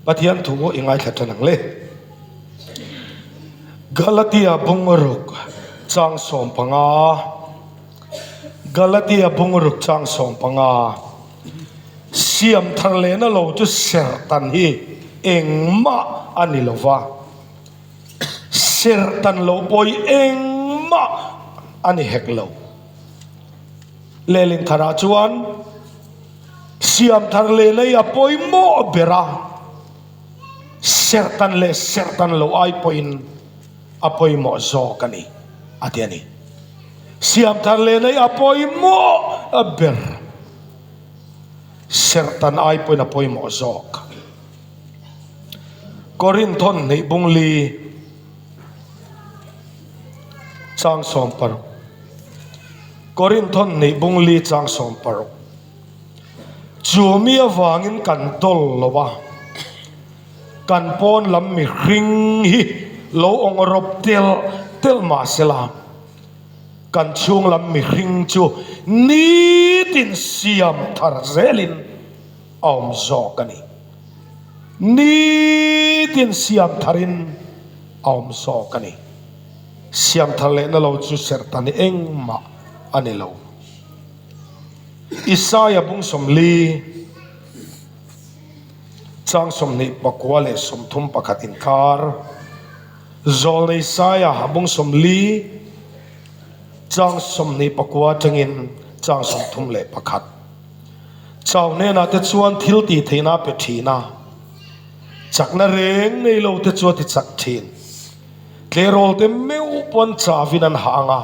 Pathian thu i ngaithla tan ang le. Galatia bungruk chang 15 Galatia bungruk chang 15 Siam thar lehna lo chu serhtan hi engmah a ni lo va, serhtan lo pawh hi engmah a ni hek lo. Lehlin tharah chuan siam thar lehna hi a pawimawh ber a, serhtan leh serhtan lo ai pawhin a pawimawh zawk a ni, a ti a ni. Siam thar lehna hi a pawimawh ber. Serhtan ai pawhin a pawimawh zawk. Korinthon hnih bung li chang 16 Korinthon hnih bung li chang 16 Chu mi avangin kan dawl lo a, kan pawn lam mihring hi lo awng rawp telh telh mah sela, Kan chhung lam mihring chu nitin siam thar zelin a awm zawk a ni. Nitin siam tharin a awm zawk a ni. Siam thar lehna lo chu serhtan engmah a ni lo. Isaia bung 40 chang 29 leh 31 inkar. Zawlnei Saia bung 40 chang 29 atangin chang 31. Chau hnenah te chuan thil tih theihna a pe thin a, chakna reng nei lo te chu a ti chak thin. Tleirawl te meuh pawh an chavin an hah ang a,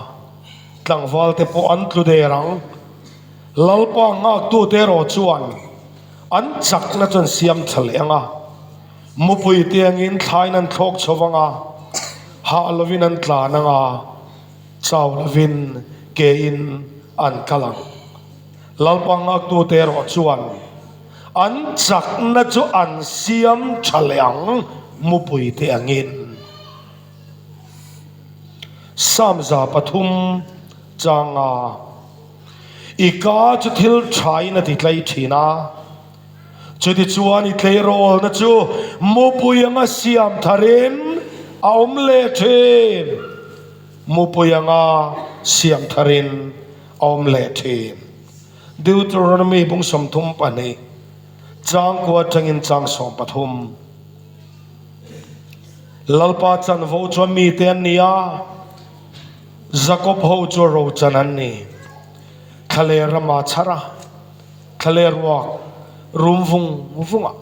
tlangval te pawh an tlu der ang. Lalpa nghaktute erawh chuan an chakna chu an siam tha leh ang a. Mupui te angin thlain an thlawk chho vang a, hah lovin an tlan ang a, chau lovin kein an kal ang. Lalpa nghaktute erawh chuan an chakna chu an siam tha leh ang, mupui te angin. Psalm 3 changa I ka chu thil thain a ti tlai thin a. Chutichuan i tleirawlna chu mupui anga siam tharin a awm leh thin. Mupui anga siam tharin a awm leh thin. Deuteronomy bung 32, chang kua atangin chang 13. Lalpa chanvo chuan mite an ni a, Jakob ho chu rochan an ni. Thlaler rama chhar a. Thlaler ruak rum vung vung a,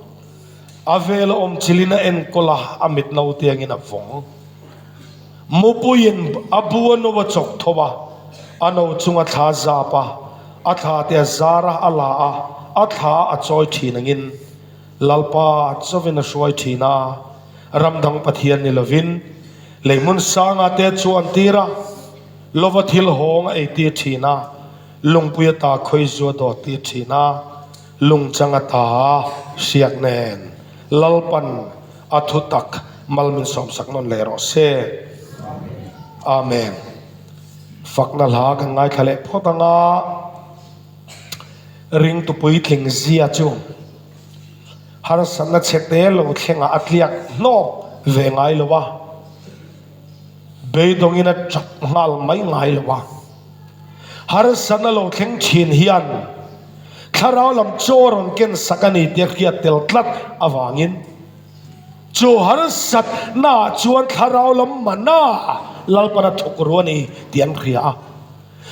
a vel a awm chilin a enkawl a, a mit no tiangin a vawng. Mupuiin a bu a no a chawk tho a, a no chung a thla zap a, a thla te a zar a, a la a, a thla a chawi thin angin Lalpa chawin a hruai thin a, ram dang Pathian ni lovin lei hmun sanga te chu an tir a, lova thil hawng a eitir thin a. Lungpui ata khawi zu a dawt tir thin a, lungchang ata hriak nen Lalpan a thutak mal min sawmsak nawn leh rawh se. Amen. Fakna hla kan ngaithla leh phawt ang a, ringtu puitling zia chu harsatna chhe te lo thlengah a tliak hnawk ve ngai lo a, beidawngin a tap nghal mai ngai lo a. Harsatna lo thleng thin hian thlarau lam chaw rawn ken sak a ni tih a hriat tel tlat avangin chu harsatnaah chuan thlarau lam mana Lalpana thawk ru a ni tih an hria a.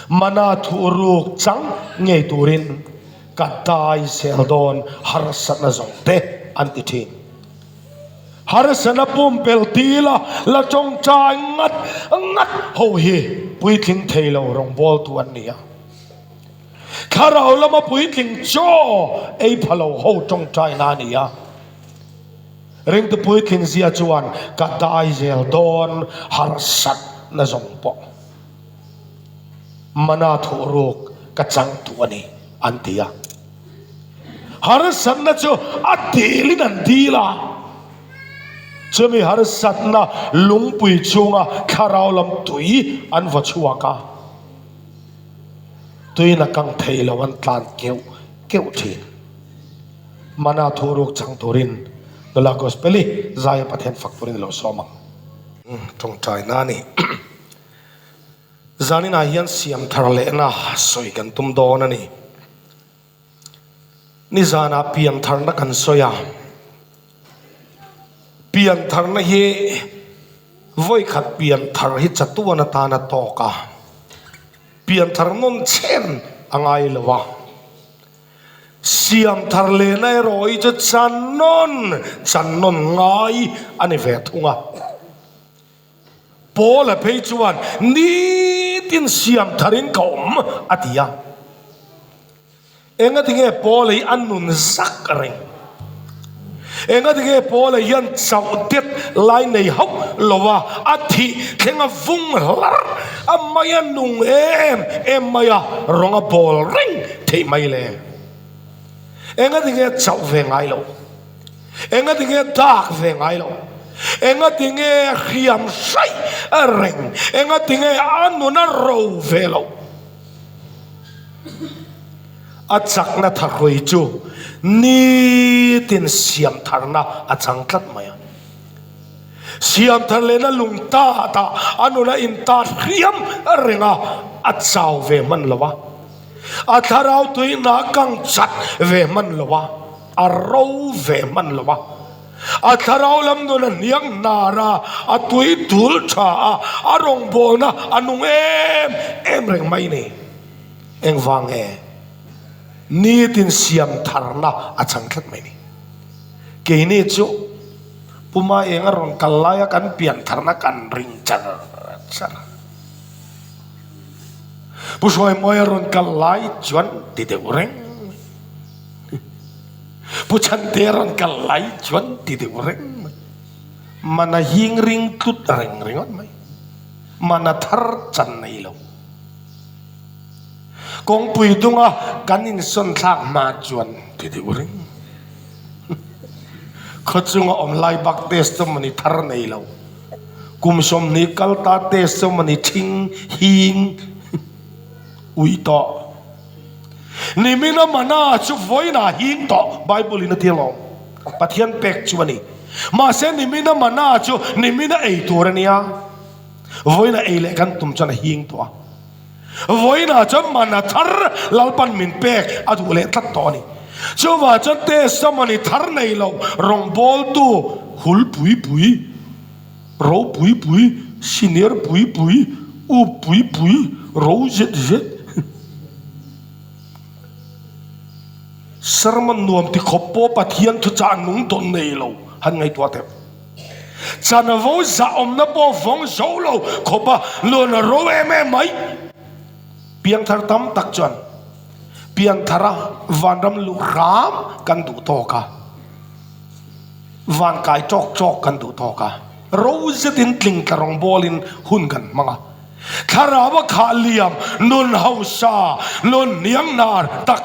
Mana thuh ruk chang ngei turin ka dai zel dawn harsatna zawng te an ti thin. Harsana pumpelh dil a la tawngtai ngat ngat ho hi puitling thei lo rawngbawltu an ni a. Thlarau lama puitling chaw ei pha lo ho tawngtaina a ni a. Ringtu puitling zia chuan ka dai zel dawn harsat na zawng pawh mana thuh ruk ka chang duh a ni an ti a. Harsatna chu a dilin an dil a, chumi harsatna lungpui chhunga thlarau lam tui an va chhuak a, tuiin a kang thei lo an tlan keuh keuh thin. Mana thu ruk chang turin. Nula Gospel-i Zaia Pathian fak turin i lo sawm ang. Tawngtai na a ni. Zaninah hian siam thar lehna sawi kan tum dawn a ni. Nizanah pian tharna kan sawi a, pian tharna hi vawikhat pian thar hi chatuan atana tawk a, pian thar nawn chhen a ngai lo a. Siam thar lehna erawh hi chu chan nawn chan nawn ngai a ni ve thung a. Paula phei chuan nitin siam tharin ka awm a ti a. Engatinge Paula hi a nun zak reng? Engatinge Paula hian chauh det lai nei hauh lo a, a thih thleng a vung hlar a mai a nung em em mai a, rawng a bawl reng theih mai le? Engatinge chauh ve ngai lo? Engatinge dak ve ngai lo? Engatinge hriam hraih reng? Engatinge a nun a ro ve lo? A chakna thahrui chu nitin siam tharna a chang tlat mai a. Siam thar lehna lung tat ah a nun a intat hriam reng a, a chau ve hman lo a. A thlarau tuihna kang chat ve hman lo a, a ro ve hman lo a. A thlarau lam nun a hniang hnar a, a tui dul tha a, a rawngbawlna a nung em em reng mai ni. Engvang nge? Nitin siam tharna a chang tlat mai ni. Keini chu Puma eng a rawn kal laia kan pian tharna kan ring char char a. Pu Hruaimawia rawn kal lai chuan ti deuh reng mai. Pu Chhantea rawn kal lai chuan ti deuh reng mai. Mana hing ring tlut reng ringawt mai. Mana thar chan nei lo. Kawngpui dunga kan insawn thlak hma chuan ti deuh reng. Khaw chunga awm lai bak testimony thar nei lo. Kum 20 kal ta testimony thing hing ui tawh. Nimina mana chu vawiinah hing tawh Bible in a ti alawm. Pathian pek chu a ni. Mahse nimina mana chu nimina ei tur a nia. Vawiinah ei leh kan tum chuan a hing tawh a. Vawiinah chuan mana thar Lalpan min pek a duh leh tlat tawh a ni. Chuvah chuan testimony thar nei lo rawngbawltu hul pui pui, ro pui pui, senior pui pui, up pui pui, ro zet zet, sermon nuam ti khawp pawh Pathian thuchah nung dawn nei lo han ngaihtuah teh. Chanvo zahawmna pawh vawng zo lo khawp a nun a ro em em mai. Piangthar tam tak chuan piangthara vanram luh hram kan duh tawk a, van kai tawk tawk kan duh tawk a, ro zetin tling tla rawngbawlin hun kan hmang a. Thlarau a khah liam nun hausa, nun hnianghnar tak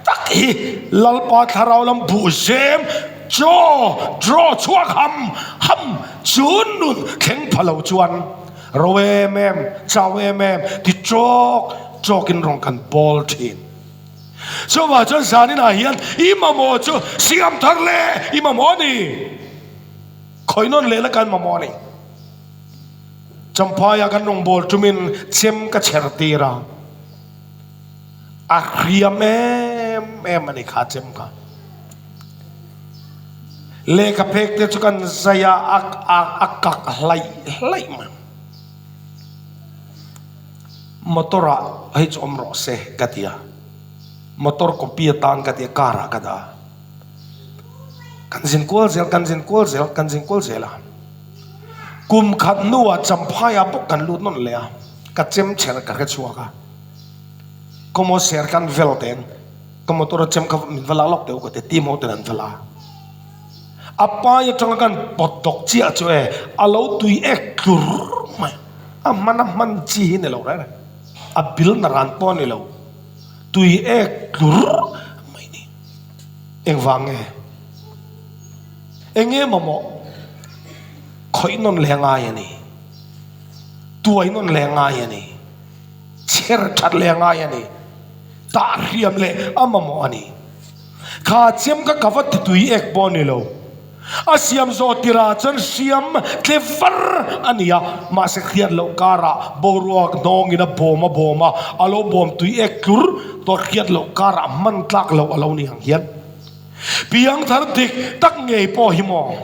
tak hi Lalpa thlarau lam buh zem chaw draw chhuak ham ham chu nun thleng pha lo chuan ro em em, chau em em ti chawk chawkin rawng kan bawl thin. Chuvah chuan zaninah hian i mamawh chu siam thar le i mamawh a ni. Khawihnawn lehna kan mamawh a ni. Champhaia kan rawngbâwl ṭumin chem ka chher tir a, a hriam em em a ni kha chem kha. Lehkha phek te chu kan zai a, a kak hlaih hlaih mai. Motor ah hei chu awm rawh se ka ti a, motor copy atan ka ti a, car ah ka dah a. Kan zin kual zel, kan zin kual zel, kan zin kual zel a. Kum khat hnuah Champhaiah bawk kan lut nawn leh a, ka chem chher ka hre chhuak a. Kawmaw ser kan vel teng, ka motor a chem kha min va la lawk teh u ka ti, team ho ten an va la. A pai atanga kan pawt dawk chiah chu e, a lo tui ek tlur mai. A hman a hman chi hi ni lo reng reng, a bil na ran pawh a ni lo, tui ek tlur mai ni. Engvang nge? Eng nge mamawh khawih nawn leh ngai a ni, tuai nawn leh ngai a ni, chher that leh ngai a ni, tah hriam leh a mamawh a ni. Kha chem kha ka va ti tui ek pawh a ni lo. A siam zawh tirah chuan hriam tle var a ni a, mahse hriat loh karah boruak hnawngin a bawm a bawm a, a lo bawm tui ek tlur tawh hriat loh karah hman tlak loh a lo ni ang hian. Piangthar dik tak ngei pawh hi maw?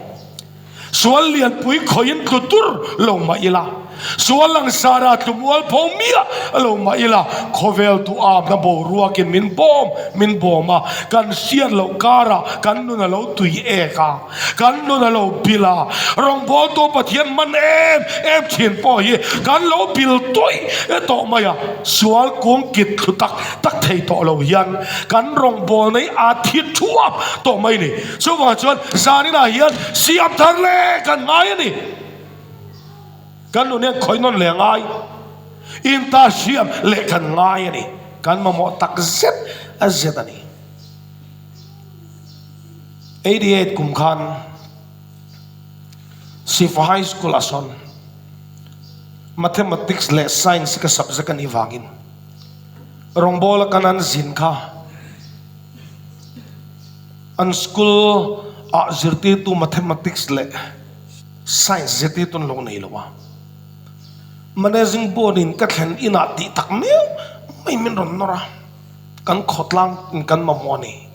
Sual lianpui khawiin tlu tur lo mah ila, sual langsara tlu mual pho miah lo mah ila, khawvel duhawmna boruakin min bawm min bawm a, kan hriat loh karah kan nun a lo tui ek a, kan nun a lo bil a, rawngbawltu Pathian hman em em thin pawh hi kan lo bil tawih tawh mai a, sual kung kit thlu tak tak thei tawh lo hian kan rawngbawlna hi a thi thuap tawh mai ni. Chuvang chuan zaninah hian siam thar leh kan ngai a ni. Kan nun hian khawi nawn leh a ngai, inta hriam leh kan ngai a ni. Kan mamawh tak zet a zet a ni. 88 kum khan Sifa High School ah sawn Mathematics leh Science ka subject a nih vangin rawngbawla kan an zin kha An school ah zirtirtu Mathematics leh Science zirtirtu an lo nei lo a. Managing board in ka thlen inah tih tak miau mai min rawn nawr a, kan khawtlang in kan mamawh a ni,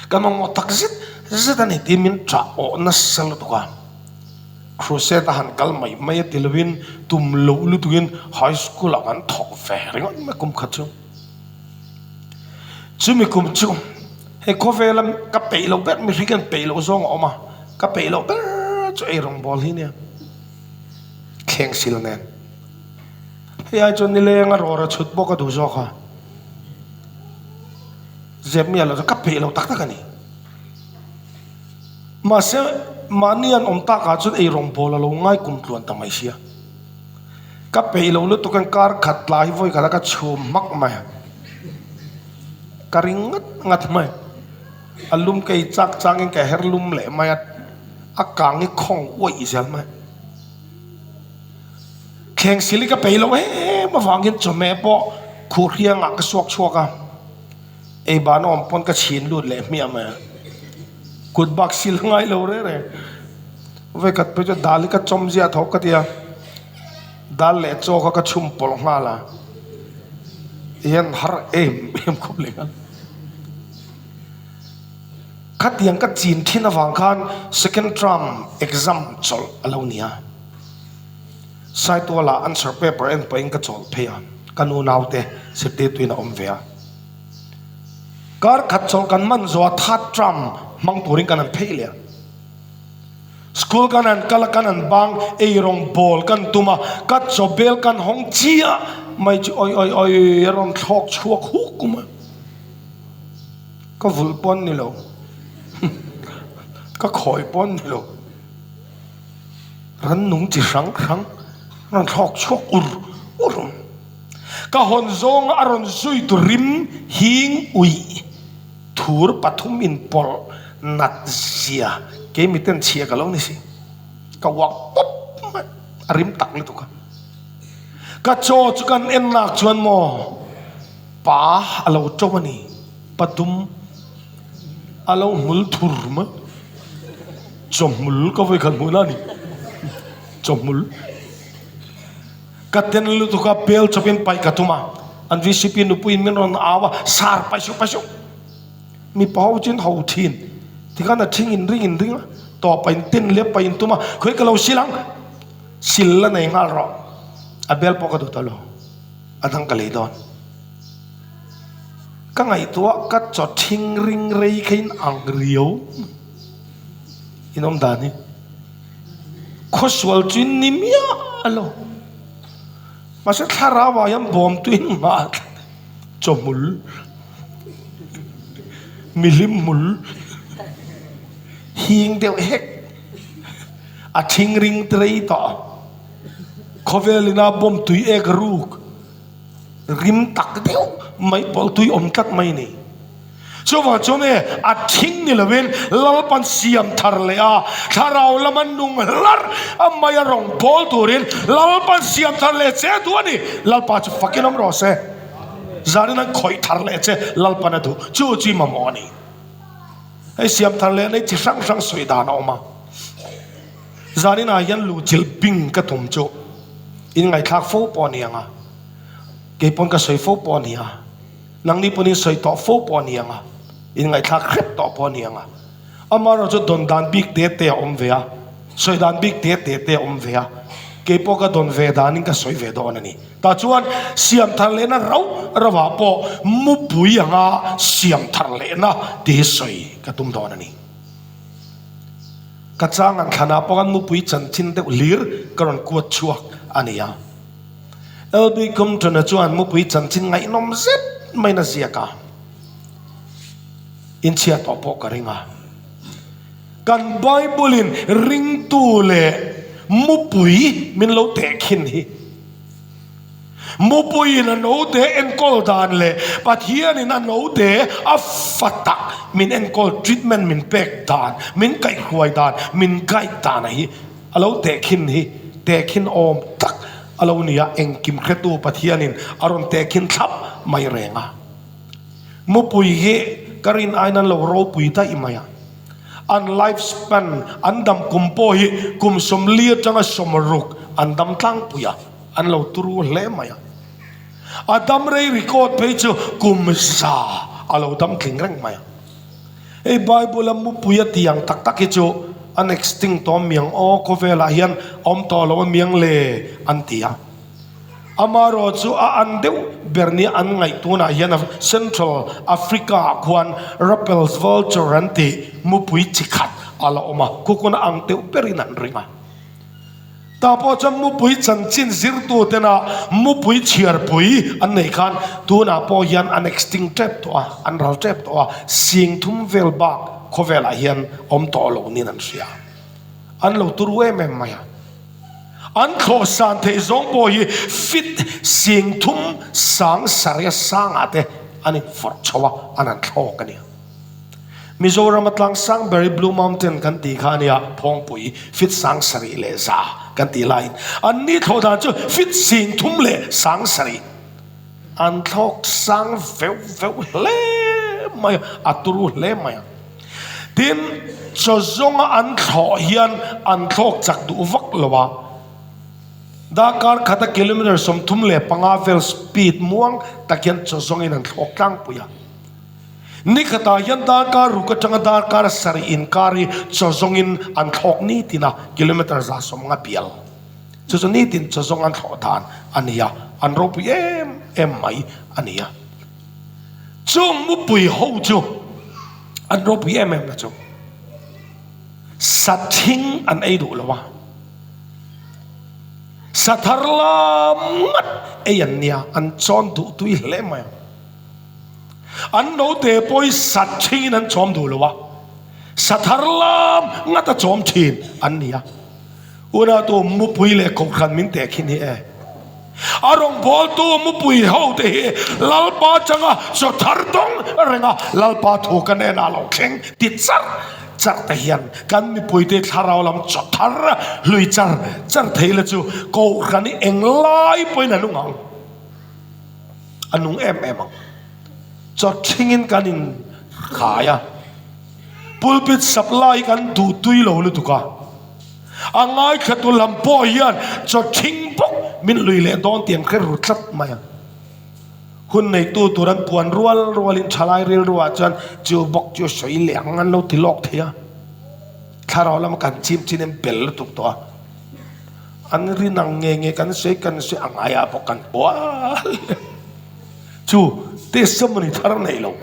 kan mamawh tak zet zet a ni tih min ṭah awh nasa lutuk a. Crusade a han kal mai mai a ti lovin tum loh lutukin high school ah kan thawk ve ringawt mai kum khat chu. Chumi kum chu hei khawvela ka peih loh ber mihring hian peih loh zawng a awm a, ka peih loh ber chu ei rawngbawl hi nia thleng sil nen. Hei ai chuan nileng a rawra chhut bawk a duh zawk a, zep miah loh chuan ka peih loh tak tak a ni. Mahse mahni an awm takah chuan ei rawngbawl a lo ngai kum tluan ta mai sia. Ka peih lo lutuk in kar khat tla hi vawi khat a ka chhum hmak mai a, ka ring ngat ngat mai. A lum ka ei chak chang in ka her lum leh mai a, a kang hi khawng uaih zel mai. Thleng sil hi ka peih lo em avangin chawhmeh pawh khuh hriangah ka suak chhuak a, ei ban awm pawn ka chhin lut leh hmiah mai a, kut bak sil a ngai lo reng reng. Vawikhat phei chu dal hi ka chawm ziah tho ka ti a, dal leh chaw kha ka chhum pawlh nghal a, hian har em em khawp leh nghal. Khatiang ka chin thin avang khan second term exam chawlh a lo ni a, Saituala answer paper en pahin ka chawlh phei a, ka nu naute zirtirtuin a awm ve a. Kar khat chawlh kan man zawh a third term hmang turin kan han phei leh a. School kan han kal a, kan han bang, eirawng bawl kan tum a, ka chaw bel kan hawng chiah mai chu awi awi awi a rawn thlawk chhuak huk kum a, ka vulh pawh an ni lo, ka khawi pawh an ni lo, rannung chi hrang hrang a rawn thlawk chhuak ur ur a, ka hawn zawnga a rawn zui tu rim hing uih. Thur pathum inpawlh nat zia kei miten chhia ka lo ni si. Ka uak pawp mai, a rim tak lutuk a. Ka chaw chu kan en nak chuan maw pa a lo to a ni, pa dum a lo hmul thur mai. Chawhmul ka vawi khat hmuhna a ni, chawhmul. Ka ten lutuk a, bel chawpin paih ka tum a, an vcp nupuiin min rawn au a, sar paih suh paih suh, mipa ho chuan ho thin, tikhan a thing in ring in ring a, tawp a in tin leh paih in tum a, khawi ka lo sil ang, sil la nei nghal rawh, a bel pawh ka duh ta lo, a dang ka lei dawn. Ka ngaihtuah ka chaw thing ring rei kha in ang riau in awm dan hi. Khawsual chu in ni miah lo. Mahse thlarau ah hian bawm tu in nghah tlat chawhmul, mihlim hmul, hing deuh hek, a thing ring rei tawh. Khawvel ina bawm tui ek ruk. Rim tak deuh mai pawlh tui awm tlat mai ni. Chuvang chuan e a thing ni lovin Lalpan siam thar leh a, thlarau lama nung hlarh a mai a rawn bawl turin Lalpan siam thar leh che duh a ni. Lalpa chu fakin awm rawh se. Zanin an khawih thar leh che Lalpan a duh. Chu chu i mamawh a ni. Hei siam thar leh nei chi hrang hrang sawi dan a awm a. Zaninah hian luhchilh bing ka tum chu in ngaihthlak fo pawh a ni ang a, kei pawn ka sawi fo pawh a ni a, nangni pawn in sawi tawh fo pawh a ni ang a, in ngaihthlak hrep tawh pawh a ni ang a. Amaherawh chu dawn dan bik te te a awm ve a, sawi dan bik te te te a awm ve a, kei pawh ka dawn ve danin ka sawi ve dawn a ni. Tah chuan siam thar lehna rauh rauhah pawh mupui anga siam thar lehna tih hi sawi ka tum dawn a ni. Ka chang an thlanah pawh khan mupui chanchin deuh hlir ka rawn kuat chhuak a ni a. LB Compton-a chuan mupui chanchin ngaihnawm zet maiin a ziak a, inchhia tawh pawh ka ring a. Kan Bible-in ringtu leh mupui min lo tehkhin hi. Mupuiin a note enkawl dan leh Pathianin a note a fa tak min enkawl treatment min pek dan, min kaihhruai dan, min guide dan a hi a lo tehkhin hi tehkhin awm tak a lo ni a, engkim hretu Pathianin a rawn tehkhin thlap mai reng a. Mupui hi ka rin aiin an lo ropui daih mai a, an life span, an dam kum pawh hi kum 40 atanga 60 an dam tlangpui a. An lo turu hle mai a. A dam rei record phei chu kum za a lo dam tling reng mai a. Hei Bible a mupui a tih ang tak tak hi chu an extinct tawh miang aw khawvelah hian a awm tawh lo a miang le an ti a. Amaherawh chu a an deuh ber nia an ngaih tunah hian Central Africa ah khuan Ruppell's vulture an tih mupui chi khat a la awm a, khukuna ang deuh berin an ring a. Tah pawh chuan mupui chanchin zirtu tena mupui chhiarpui an neih khan tunah pawh hian an extinct tep tawh a, an ral tep tawh a, sing thum vel bak khawvelah hian awm tawh lo niin an hria. An lo turu em em mai a. An thlawh san theih zawng pawh hi fit sing thum sang sarih a sangah te an invawrh chho a, an han thlawk a nia. Mizoram a tlang sang ber hi Blue Mountain kan tih kha a nia, Phawngpui fit sang sarih leh za kan tih laiin an ni thlawh dan chu fit sing thum leh sang sarih an thlawk sang veuh veuh hle mai a, a turu hle mai a. Tin, chaw zawnga an thlawh hian an thlawk chak duh vak lo a, darkar khata kilometre 35 vel speed muang tak hian chaw zawngin an thlawk tlangpui a. Ni khatah hian darkar ruk atanga darkar sarih inkar hi chaw zawngin an thlawk nitin a, kilometre 150 bial. Chu chu nitin chaw zawng an thlawh dan a ni a, an ropui em em mai a ni a. Chung mupui ho chu an ropui em em na chu sathing an ei duh lo a, sathar lam ngat ei an nia, an chawn duh tui hle mai a. An note pawh hi sat thingin an chawm duh lo a, sa thar lam ngat a chawm thin an ni a. Unautu mupui leh kohhran min teh khin hi e. A rawngbawltu mupui ho te hi Lalpa changa chaw thar dawng reng a, Lalpa thu ka hnenah lo thleng ti char char te hian kan mipuite thlarau lam chaw thar hlui char char thei la chu kohhran hi englai pawhin a nung ang. A nung em em ang. Chawthingin kan in khai a, pulpit supply kan duh tui lo lutuk a, a ngaithla tu lam pawh hian chawthing bawk min lui leh dawn tih an hre ru tlat mai a. Hun neitu tur an puan rual rualin thalai rilruah chuan chu bawk chu sawi leh ang an lo ti lawk thei a, thlarau lama kan chim chin in bel lutuk tawh a. An rin ang nge nge kan sawi kan sawi ang aia pawh kan bual chu testimony thar nei lo.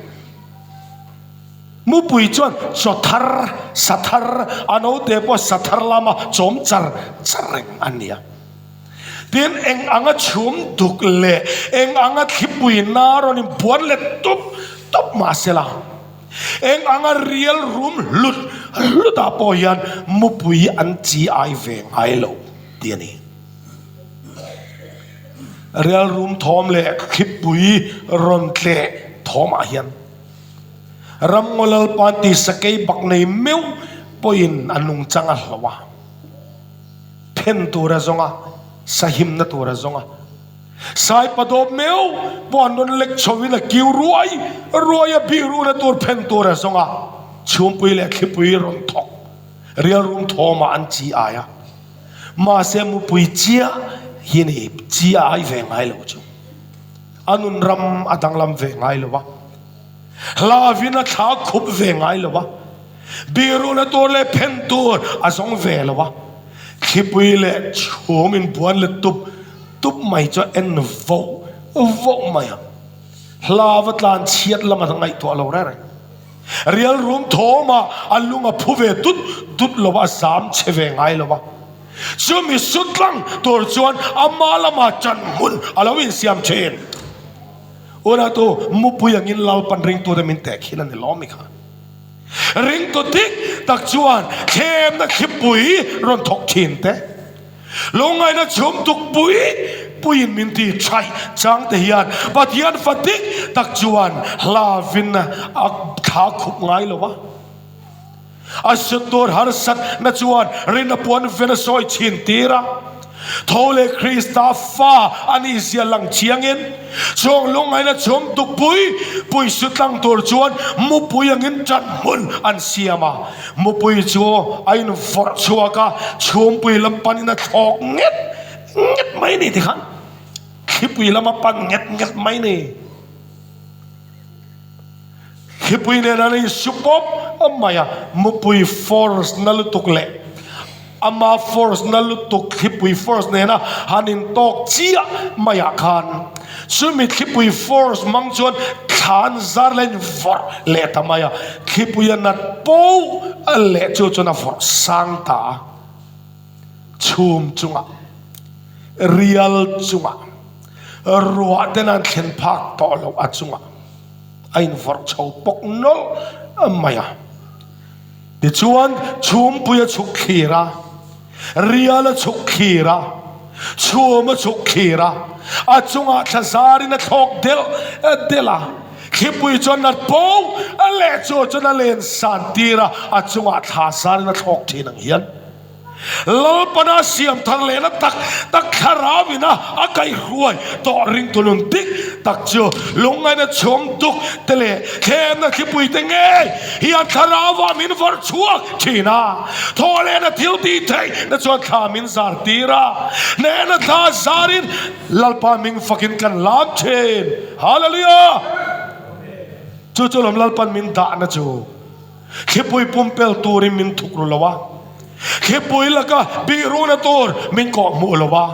Mupui chuan chaw thar, sa thar, a note pawh sa thar lama chawm char char reng a nia. Tin, eng anga chhum duk leh eng anga thlipui na rawn inbuan leh tup tup mahsela, Eng anga rial rum hlut hlutah pawh hian mupui an chi ai ve ngai lo tih a ni. Rial rum thawm leh thlipui rawn tleh thawmah hian ramngaw Lalpa'n ti sakei bak nei meuh pawhin a nungchang a hloh a, phen tur a zawng a, sahimna tur a zawng a. Saipa dawp meuh pawh an rawn lek chho in a kiu ruai ruai a bih ruhna tur phen tur a zawng a, chhumpui leh thlipui rawn thawk rial rum thawmah an chi ai a. Mahse mupui chiah hi ni chi a ai ve ngai lo chu. A nun ram a danglam ve ngai lo a. Hlavin a thla khup ve ngai lo a. Bihruna tur leh phen tur a zawng ve lo a. Thlipui leh chhum inbuan let tup tup mai chu a en voh voh mai a. Hlava tlan chhiat lam a ngaihtuah lo reng reng. Rial rum thawmah a lung a phu ve dut dut lo a, a zam chhe ve ngai lo a. Chumi sutlang tur chuan ama lama ṭan hmun a lo insiam ṭhin. Unatu mupui angin Lalpan ringtute min teh khin a ni lawm i kha. Ringtu dik tak chuan thlemna thlipui rawn thawk ṭhin te. Lungngaihna chhum tuk pui puiin min ti thaih chang te hian Pathian fa dik tak chuan hlavin a thla khup ngai lo a. A sut tur harsat na chuan rinna puan ven a sawi chhin tir a. Tho leh Krista fa a nih zia lang chiangin chung lungngaihna chhum tuk pui pui sutlang tur chuan mupui angin ṭan hmun an siam a. Mupui chu a invawrh chhuak a, chhumpui lam panin a thlawk nget nget mai ni tikhan thlipui lam a pan nget nget mai ni. Thlipui nen an insu pawp mai a, mupui force na lutuk leh ama force na lutuk thlipui force nena han intawk chiah maiah khan chumi thlipui force hmang chuan thlan zar la invawrh leh ta mai a, thlipui a nat poh leh chu chuan a vawrh sang ta a, chhum chungah, rial chungah, ruah ten an thlen phak tawh loh a chungah a invawrh chho pawk nawlh mai a. Tichuan, chhumpui a chhuk thlir a, rial a chhuk thlir a, chhum a chhuk thlir a, a chungah thla zarin a thlawk delh delh a, thlipui chuan nat po leh chu chuan a len san tir a, a chungah thla zarin a thlawk thin ang hian. Lalpana siam thar lehna tak tak thlarau ina a kaihruai tawh ringtu nun dik tak chu lungngaihna chhum duk te leh thlemna thlipui te ngei hian thlarauah min vawrh chhuak thin a. Thaw lehna thil tih theih na chuan thla min zar tir a, hnehna thla zarin Lalpa ming fakin kan lam thin. Hallelujah! Chu chu lawm Lalpan min dahna chu. Thlipui pumpel turin min thuk ru lo a, thlipui laka bihruna tur min kawh hmuh lo a,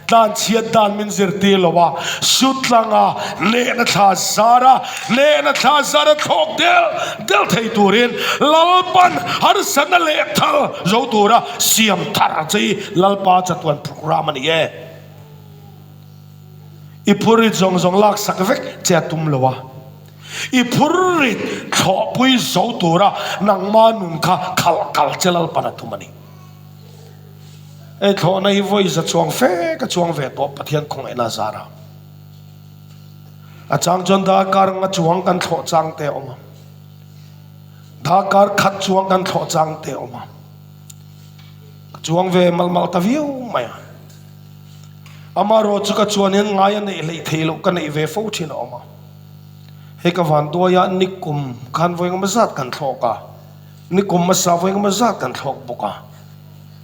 tlanchhiat dan min zirtir lo a, sutlanga nehna thla zara nehna thla zara thlawk del del thei turin Lalpan harsatna leh thal zo tura siam thar che hi Lalpa chatuan program a ni e. I phurrit zawng zawng laksak vek che a tum lo a. I phurrit thlawhpui zo tura nangma nun kha khalh kal che Lalpan a tum a ni. Hei thlawhna hi vawi za chuang fe ka chuang ve tawh Pathian khawngaihna a zar a. A chang chuan darkar nga chuang kan thlawh chang te a awm a. Darkar khat chuang kan thlawh chang te a awm a. Ka chuang ve mal mal ta viau mai a. Amaherawhchu ka chuan hian ngai a neih hleih theih loh ka neih ve fo thin a awm a. Hei ka van duaia nikum khan vawi engemaw zat kan thlawk a, nikum hmasa vawi engemaw zat kan thlawk bawk a.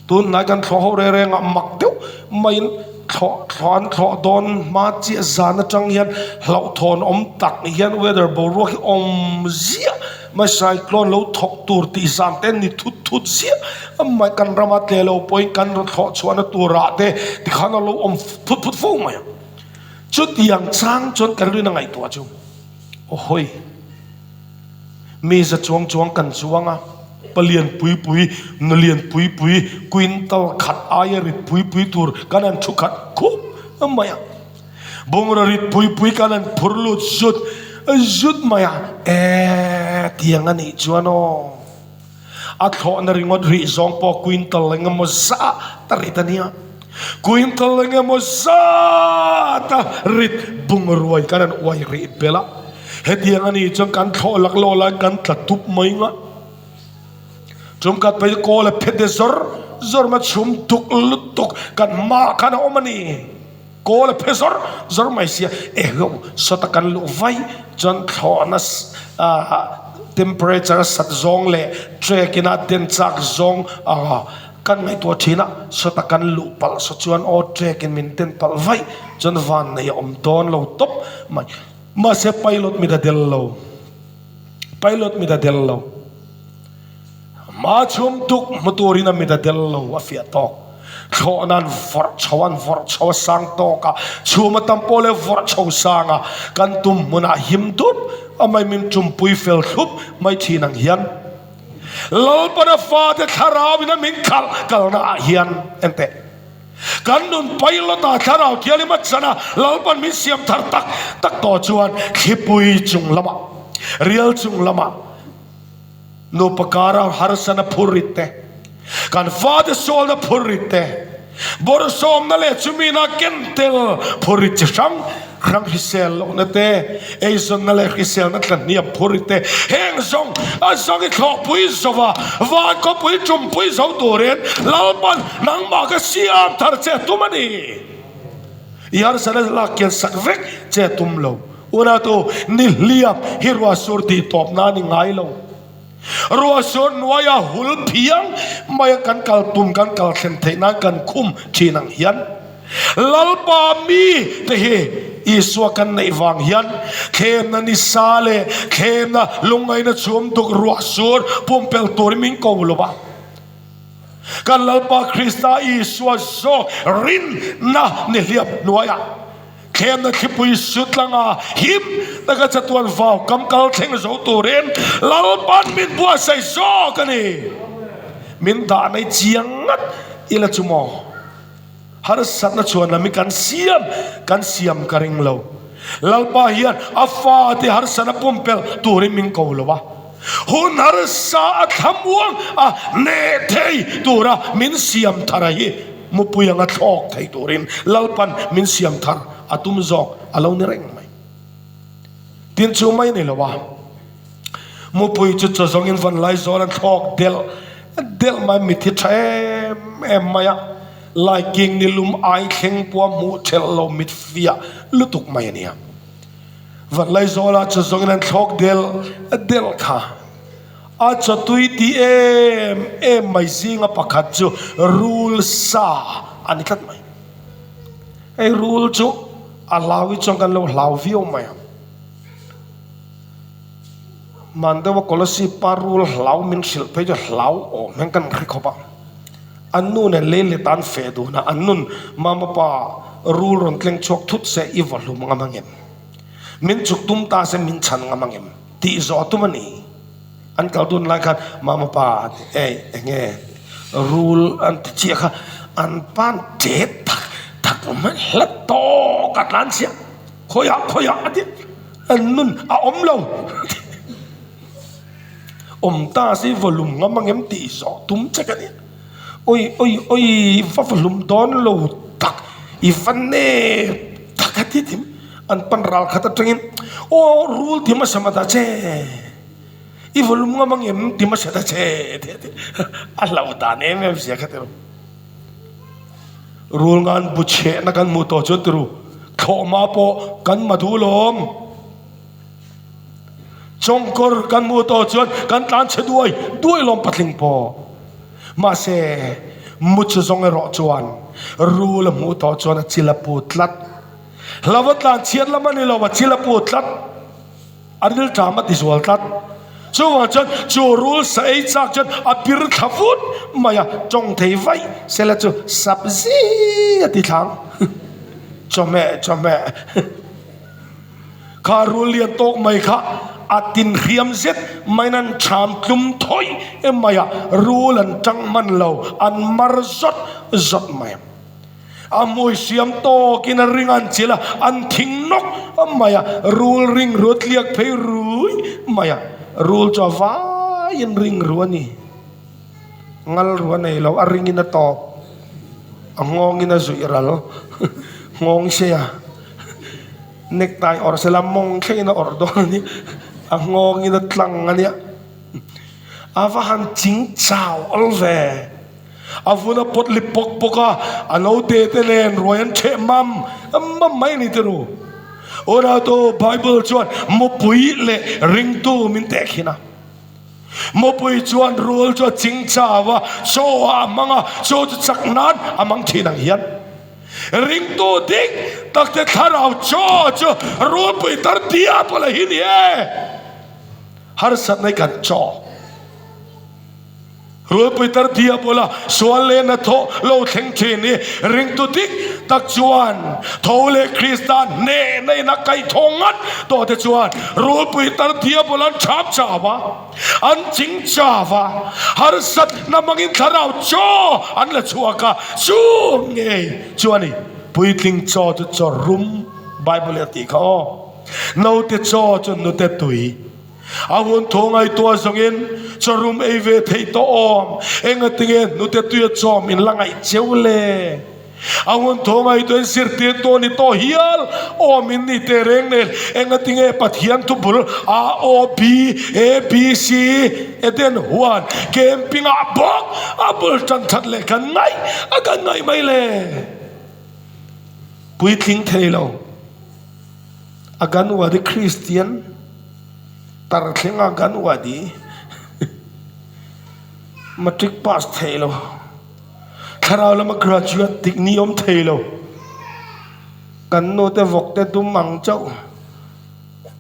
Tun hnai kan thlawh ho reng rengah mak deuh maiin thlawh thlawh an thlawh dawn hma chiah zan atang hian hlauhthawn awm tak hian weather boruak hi awm ziah mai cyclone lo thawk tur tih zan te ni thut thut ziah mai kan rama tle lo pawhin kan rawn thlawh chhuahna turah te tikhan a lo awm phut phut fo mai a. Chutiang chang chuan ka rin a ngaihtuah chu, Aw hawi, mi za chuang chuang kan chuang a, palian pui pui, nulian pui pui, quintal khat aia rit pui pui tur kan han thu khat khup mai a, bungraw rit pui pui kan han phur lut zut zut mai a, e tiang a nih chuan aw, A thlawhna ringawt rih zawng pawh quintal eng emaw zat a rit a nia. Quintal eng emaw zat a rit bungruai kan han uai rih belh a. Hetiang a nih chuan kan thlawh lak lawh lai kan tla tup mai nga. Tumkhat phei chu kawl a phet e zawr zawr mai chhum duk lutuk kan hmaah khan a awm a ni. Kawl a phe zawr zawr mai sia, ehlo sawta kan luh vaih chuan thlawhna temperature a sat zawng leh track in a den chak zawng anga. Kan ngaihtuah thin a, sawta kan luh palh saw chuan aw trek in min ten palh vaih chuan van nei a awm dawn lo tawp mai. Mahse pilot mit a del lo. Pilot mit a del lo. Ma chhum tuk hmu turin a mit a del lo a fiah tawk. Thlawhna an vawrh chho an vawrh chho a sang tawk a, chhum a tam pawh leh vawrh chho sang a, kan tum hmunah him dup a mai min tumpui fel thlup mai thin ang hian Lalpana fate thlarau in a min khalh kalna ah hian enteh kan nun pilot ah thlarau thianghlim a chan a, Lalpan min siam thar tak tak tawh chuan thlipui chung lamah rial chung lamah Nupa kara harsana phurrit te, kan fate sualna phurrit te, bawrhsawmna leh chumina ken tel phurrit chi hrang hrang hrisel lohna te, eizawnna leh hriselna tlahniam phurrit te, heng zawng a zawng i thlawhpui zova van khawpui tumpui zo turin Lalpan nangmah ka siam thar che tum a ni. I harsana lak kian sak vek che tum lo. Unatu, ni hliap hi ruahsur tih tawp na ni ngai lo. Ruahsur hnuaia hul phiang maia kan kal tum kan kal thlen theih nan kan khum thin ang hian Lalpa mi te hi Isua kan neih vang hian thlemna ni sa leh thlemna lungngaihna chhum duk ruahsur pumpelh turin min ko lo va. Kan Lalpa Krista Isua zawk rinna ni hliap hnuaiah Thlemna thlipui sutlanga him taka chatuan vau kam kal thleng zo turin Lalpan min buatsaih zawk a ni. Min dah nei chiang ngat ila chu maw? Harsatna chhuan lam hi kan siam kan siam ka ring lo. Lalpa hian a fate harsatna pumpelh turin min ko lo a. Hun harsa a thlamuang a neh thei tura min siam thar a hi. Mupui anga thlawk thei turin Lalpan min siam thar a tum zawk a lo ni reng mai. Tin chu mai ni lo a, mupui chu chaw zawngin van lai zawl an thlawk delh delh mai, mithi tha em em mai a, laiking ni lum ai thleng pawh a hmuh thelh lo mit fiah lutuk mai a nia. Van lai zawlah chaw zawngin an thlawk delh delh kha. A chawtui ti em em mai zinga pakhat chu rul sa a ni tlat mai. Hei rul chu a hlau hi chuan kan lo hlau viau mai ang. Man deuha Kolosip pa rul hlau min hrilh phei chu hlau awm hian kan hre khawp a. An nu nen lei let an feh dun a, an nun mama pa rul rawn tleng chhuak thut se i va hlum ngam angem? Min chuk tum ta se min chhan ngam angem? Tih zawh tum a ni. An kal dun lai khan mama pa ei enge rul an ti chiah kha an pan tet thak thak mai hla tawk a tlan chhiah khawiah khawiah a ti an nun a awm lo awm ta si volume ngam angem tih zawh tum che ka nia oi oi oi va volume dawn lo tak i va nep tak a ti thim. An pan ral khat atangin, Aw rul ti hmasa mata che, i volume ngam angem ti hmasa ta che ti a ti. A hlauh dan em em zia kha ti ru. Rul ngan bu chhehna kan hmuh tawh chuan ti ru, thlawhma pawh kan ma duh lawm. Chawngkawr kan hmuh tawh chuan kan tlan chhe duai duai lawm patling pawh. Mahse, mu chu zawng erawh chuan rul a hmuh tawh chuan a chil a put tlat. Hlava tlan chhiat lam a ni lo, a chil a put tlat, a rilṭam a ti zual tlat. Chuvang chuan chu rul sa ei chak chuan a pir thla vut mai a, tawng thei vaih sela chu sap zi a ti thlang. Chawhmeh, chawhmeh. Kha rul lian tawk mai kha a tin hriam zet maiin an ṭham tlum thawih em mai a, rul an ṭang hman lo, an mar zawt zawt mai. A hmui siam tawkin a ring an chilh a, an thing nawk mai a, rul ring ru a tliak phei rui mai a, rul chu a vaiin ring ru a ni. Ngal ru a nei lo, a ringin a tawp, a nghawngin a zuih ral, nghawng sia necktie awrh sela mawng thlengin a awrh dawn a ni, a nghawngin a tlang a nia, a va han ching chau awl ve. A vun a pawt lip pawk pawk a, a naute te nen ruai an ṭheh mam mam mai a ni tiru. Unautu Bible chuan mupui leh ringtu min tehkhin a. Mupui chuan rul chu a ching chau a, chaw ah a hmang a, chaw chu chak nan a hmang thin ang hian. Ringtu dik tak te thlarau chaw chu rulpui tar tia pawh la hi ni e. Harsatna hi kan chaw. Rulpui tar tia pawh la sual leh hnathawh lo thleng thin hi ringtu dik tak chuan tho leh Krista hnehna in a kaihthawh ngat tawh te chuan rulpui tar tia pawh la an chham chau a. An ching chau a, harsatna hmangin thlarau chaw an la chhuak a, chu ngei chu a ni. Puitling chaw chu chaw rum, Bible in a tih kha aw. Naute chaw chu nute tui. A hun thu ngaihtuah zawngin chaw rum ei ve theih tawh awm. Engatinge nute tuia chawm in la ngaih cheu le? A hun thaw ngaihtuahin zirtir tawh ni tawh hial awm in ni teh reng nen engatinge Pathian thu bul A O B A B C Eden huan camping ah bawk a bul tan that leh kan ngaih a kan ngaih mai le. Puitling thei lo a gan uadi Kristian tar thleng a gan uadi matric pass thei lo. Thlarau lama graduate dik ni awm thei lo. Kan nu te vawk te dum ang chauh.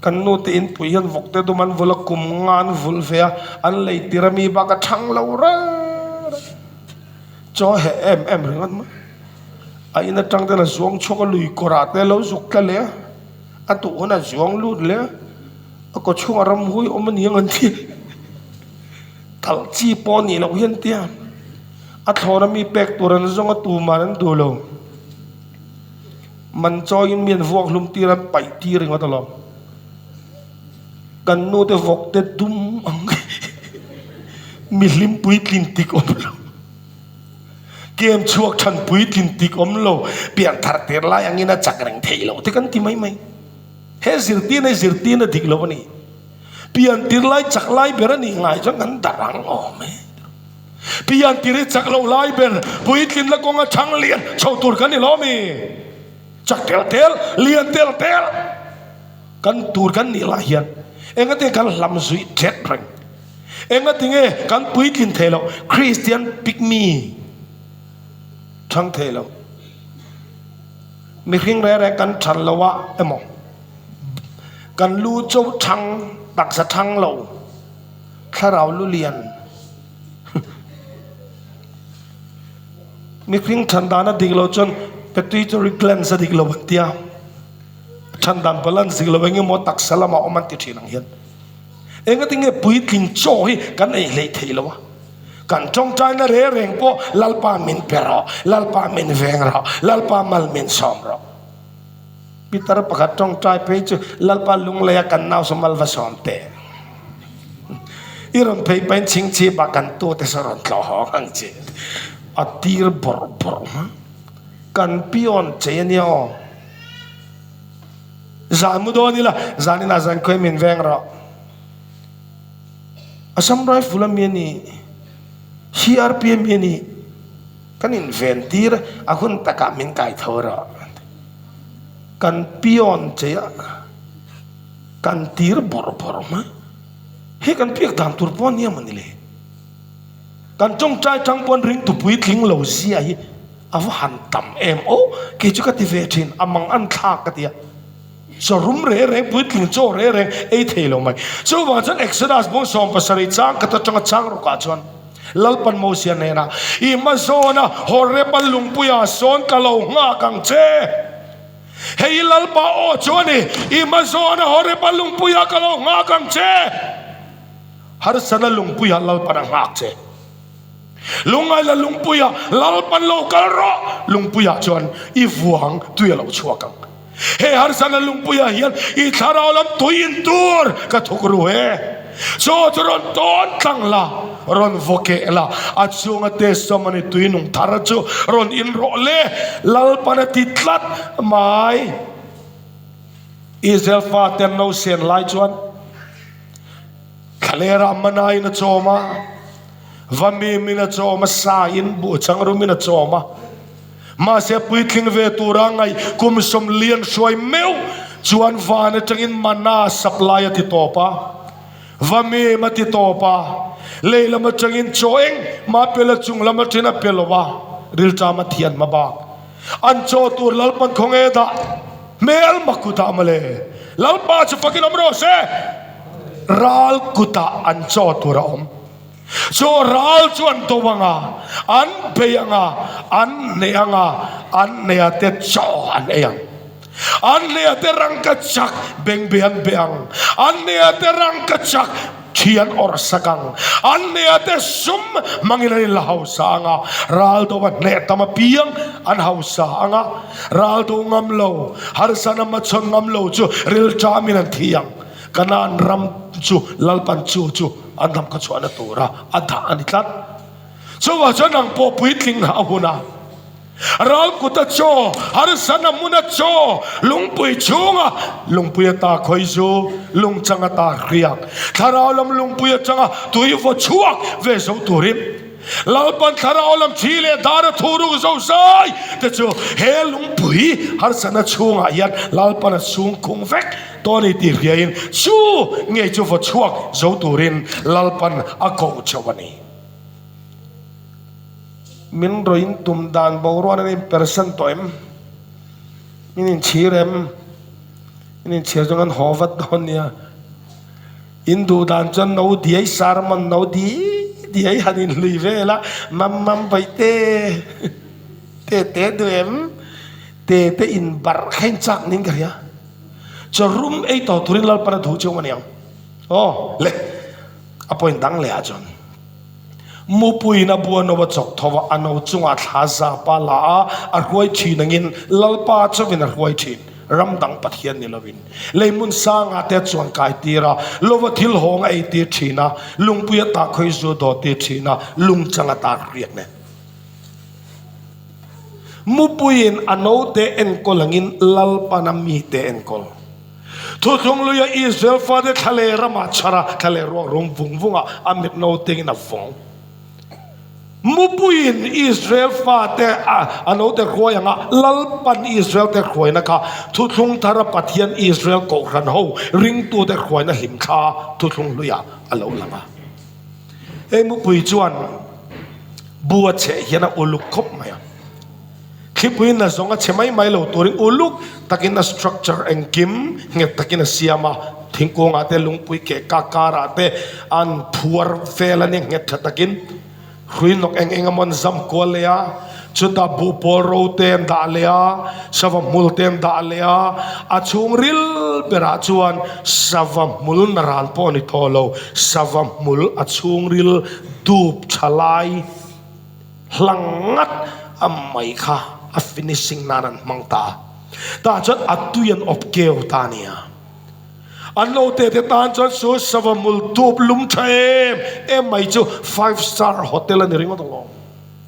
Kan nu te inpui hian vawk te dum an vulh a, kum nga an vulh ve a, an lei tir a mi bak a thang lo reng reng. Chaw heh em em ringawt mai. A in atang ten a zuang chhuak a, lui kawrah te a lo zuk tla leh a, a duh hun a zuang lut leh a, a kaw chhungah ramhui awm a ni ang an ti. Talh chi pawh a nih loh hian tia a thlawna mi pek tur an zawng a tuman an duh lo. Man chawiin mi an vuak hlum tir an paih tir ringawt alawm. Kan nu te vawk te dum ang mi hlim puitlin tik awm lo. Kem chhuak than puitlin tik awm lo. Pian thar tir lai angin a chak reng theih loh te kan ti mai mai. He zirtirna hi zirtirna dik lo a ni. Pian tir lai chak lai ber a nih ngai chuan kan darh ang awm e. Pian tir hi chak lo lai ber puitlinna kawnga chhang lian chho tur kan ni lo mi? Chak tel tel, lian tel tel kan tur kan nih lai hian engati kan hlam zuih thet reng? Engati nge kan puitlin thei loh? Kristian pick me chhang thei lo. Mihring reng reng kan than lo a emaw? Kan lu chauh thang, taksa thang lo, thlarau lu lian. Mihring than dan a dik lo chuan pituitary glands a dik lo an tia. Than dan balance dik lo eng emaw taksa lamah awm an ti thin ang hian. Engatinge puitling chaw hi kan ei hleih theih lo a. Kan tawngtaina reng reng pawh Lalpa min pe rawh, Lalpa min veng rawh, Lalpa mal min sawm rawh. Pitar pakhat tawngtai phei chu Lalpa lunglei a kan nau saw mal va sawm teh. I rawn phei pahin chhingchhip ah kan tu te saw rawn tlawh hawng ang che. A tir bawrh bawrh hma. Kan pion chei a nia aw. Zan mu dawn ila zan inah zan khawi min veng rawh. Assam Rifle a mi a ni, CRP a mi a ni. Kan inven tir a hun takah min kai tho rawh. Kan pion che a, kan tir bawrh bawrh mai. Hei kan piak dan tur pawh a nia mawni le. Kan tawngtai tang pawn ringtu puitling lo zia hi a va han tam em aw. Kei chu ka ti ve thin, a mang an thlak ka ti a. Chaw rum reng reng, puitling chaw reng reng ei thei lo mai. Chuvang chuan Exodus bawng 70 chang khat atanga chang rawkah chuan, Lalpan Mosia hnenah, I hma zawna Horeb-a lungpuiah sawn ka lo nghak ang che. Hei i Lalpa aw chu a ni, I hma zawna Horeb-a lungpuiah ka lo nghak ang che. Harsana lungpuiah Lalpan a nghak che. Lungngaila lungpuiah Lalpan lo kal rawh, lungpuiah chuan i vuang tui a lo chhuak ang. He harsana lungpuiah hian i thlarau lam tui in tur ka thuk ru he. Chaw chu rawn tawn tlang la, rawn vaw keh la, a chhunga testimony tui nung thar chu rawn in rawh le, Lalpan a ti tlat mai. Israel fate an lo sen lai chuan thlalera mana in a chawm a, vamim in a chawm a, sa in buh changrum in a chawm a. Mahse puitling ve tura ngaih kum sawmlian hruai meuh chuan van atangin mana supply a ti tawp a. Va mim a ti tawp a, lei lam atangin chaw eng mah pe la chung lam atangin a pe lo a, rilṭam a thian hma bak. An chaw tur Lalpan khawnge dah hmel mak kutah mawle. Lalpa chu fakin awm rawh se. Ral kutah an chaw tur a awm. Chaw ral chu an do anga, an bei anga, an hneh anga, an hneha te chaw an ei ang. An hneha te rangka chak bengbe an be ang. An hneha te rangka chak thi an awrh sak ang. An hneha te sum hmangin an inla hausa ang a, ral do a hneh tam apiang an hausa ang a, ral do ngam lo, harsana hmachhawn ngam lo chu rilṭamin an thi ang. Kanaan ram chu Lalpan chu chu an ram kha chhuahna tura a dah a ni tlat. Chuvah chuan nang pawh puitling a hun a. Ral kuta chaw, harsana hmuna chaw, lungpui chhunga lungpui ata khawi zu, lungchang ata hriak, thlarau lam lungpui atanga tui vaw chhuak ve zo turin Lalpan thlarau lam thi leh dara thu ruk zo zai te chu he lungpui harsana chhungah hian Lalpan a chhung khung vek tawh a ni tih hriain chu ngei chu vaw chhuak zo turin Lalpan a koh chauh a ni. Min rawin tum dan boruan an inpersan tawh em? Min inchhir em? Min inchhir chuan kan haw vat dawn nia. In duh dan chuan no diai sermon no di diai han inhlui vel a, mam mam vaih te te te duh em? Te te inbarh kha in chak niin ka hria. Chaw rum ei tawh turin Lalpan a duh chiang a niang. Aw le, a point dang leh ah chuan. Mupuiin a bua no a chawk tho a, a no chungah thla zap a la a, a hruai thin angin Lalpa chauhin a hruai thin, ram dang Pathian ni lovin. Lei hmun sangah te a chuan kai tir a, lova thil hawng a ei tir thin a, lungpui a tah khawi zu daw tir thin a, lungchang a tar riak nen. Mupuiin a note enkawl angin Lalpan a mite enkawl. Thuthlung luia Israel fate thlaleh ramah chhar a, thlaleh ruak rum vung vung a, a mit no tengin a vawng. Mupuiin Israel fate a note hruai anga Lalpan Israel te hruaina kha Thuthlung thara Pathian Israel kohhran ho ringtute hruaina hlimthla Thuthlung hluiah a lo lang a. Hei mupui chuan bu a cheh hian a uluk khawp mai a. Thlipui na zawng a chhe mai mai lo turin uluk takin a structure engkim nghet takin a siam a, thingkungah te lungpui keh kak karah te an phuar vel a nia nghet tha takin hrui nawk eng eng emaw an zam kual leh a, chutah buhpawl ro te an dah leh a, sava hmul te an dah leh a, a chhungril berah chuan sava hmul na ran pawh a ni tawh lo, sava hmul a chhungril dup tha lai. Hlang ngat a mai kha a finishing nan an hmang ta a, tah chuan a tui an awp keu ta a nia. An lo te te tan chuan chu sava mul tup lum tha em em mai chu five star hotel a ni ringawt alawm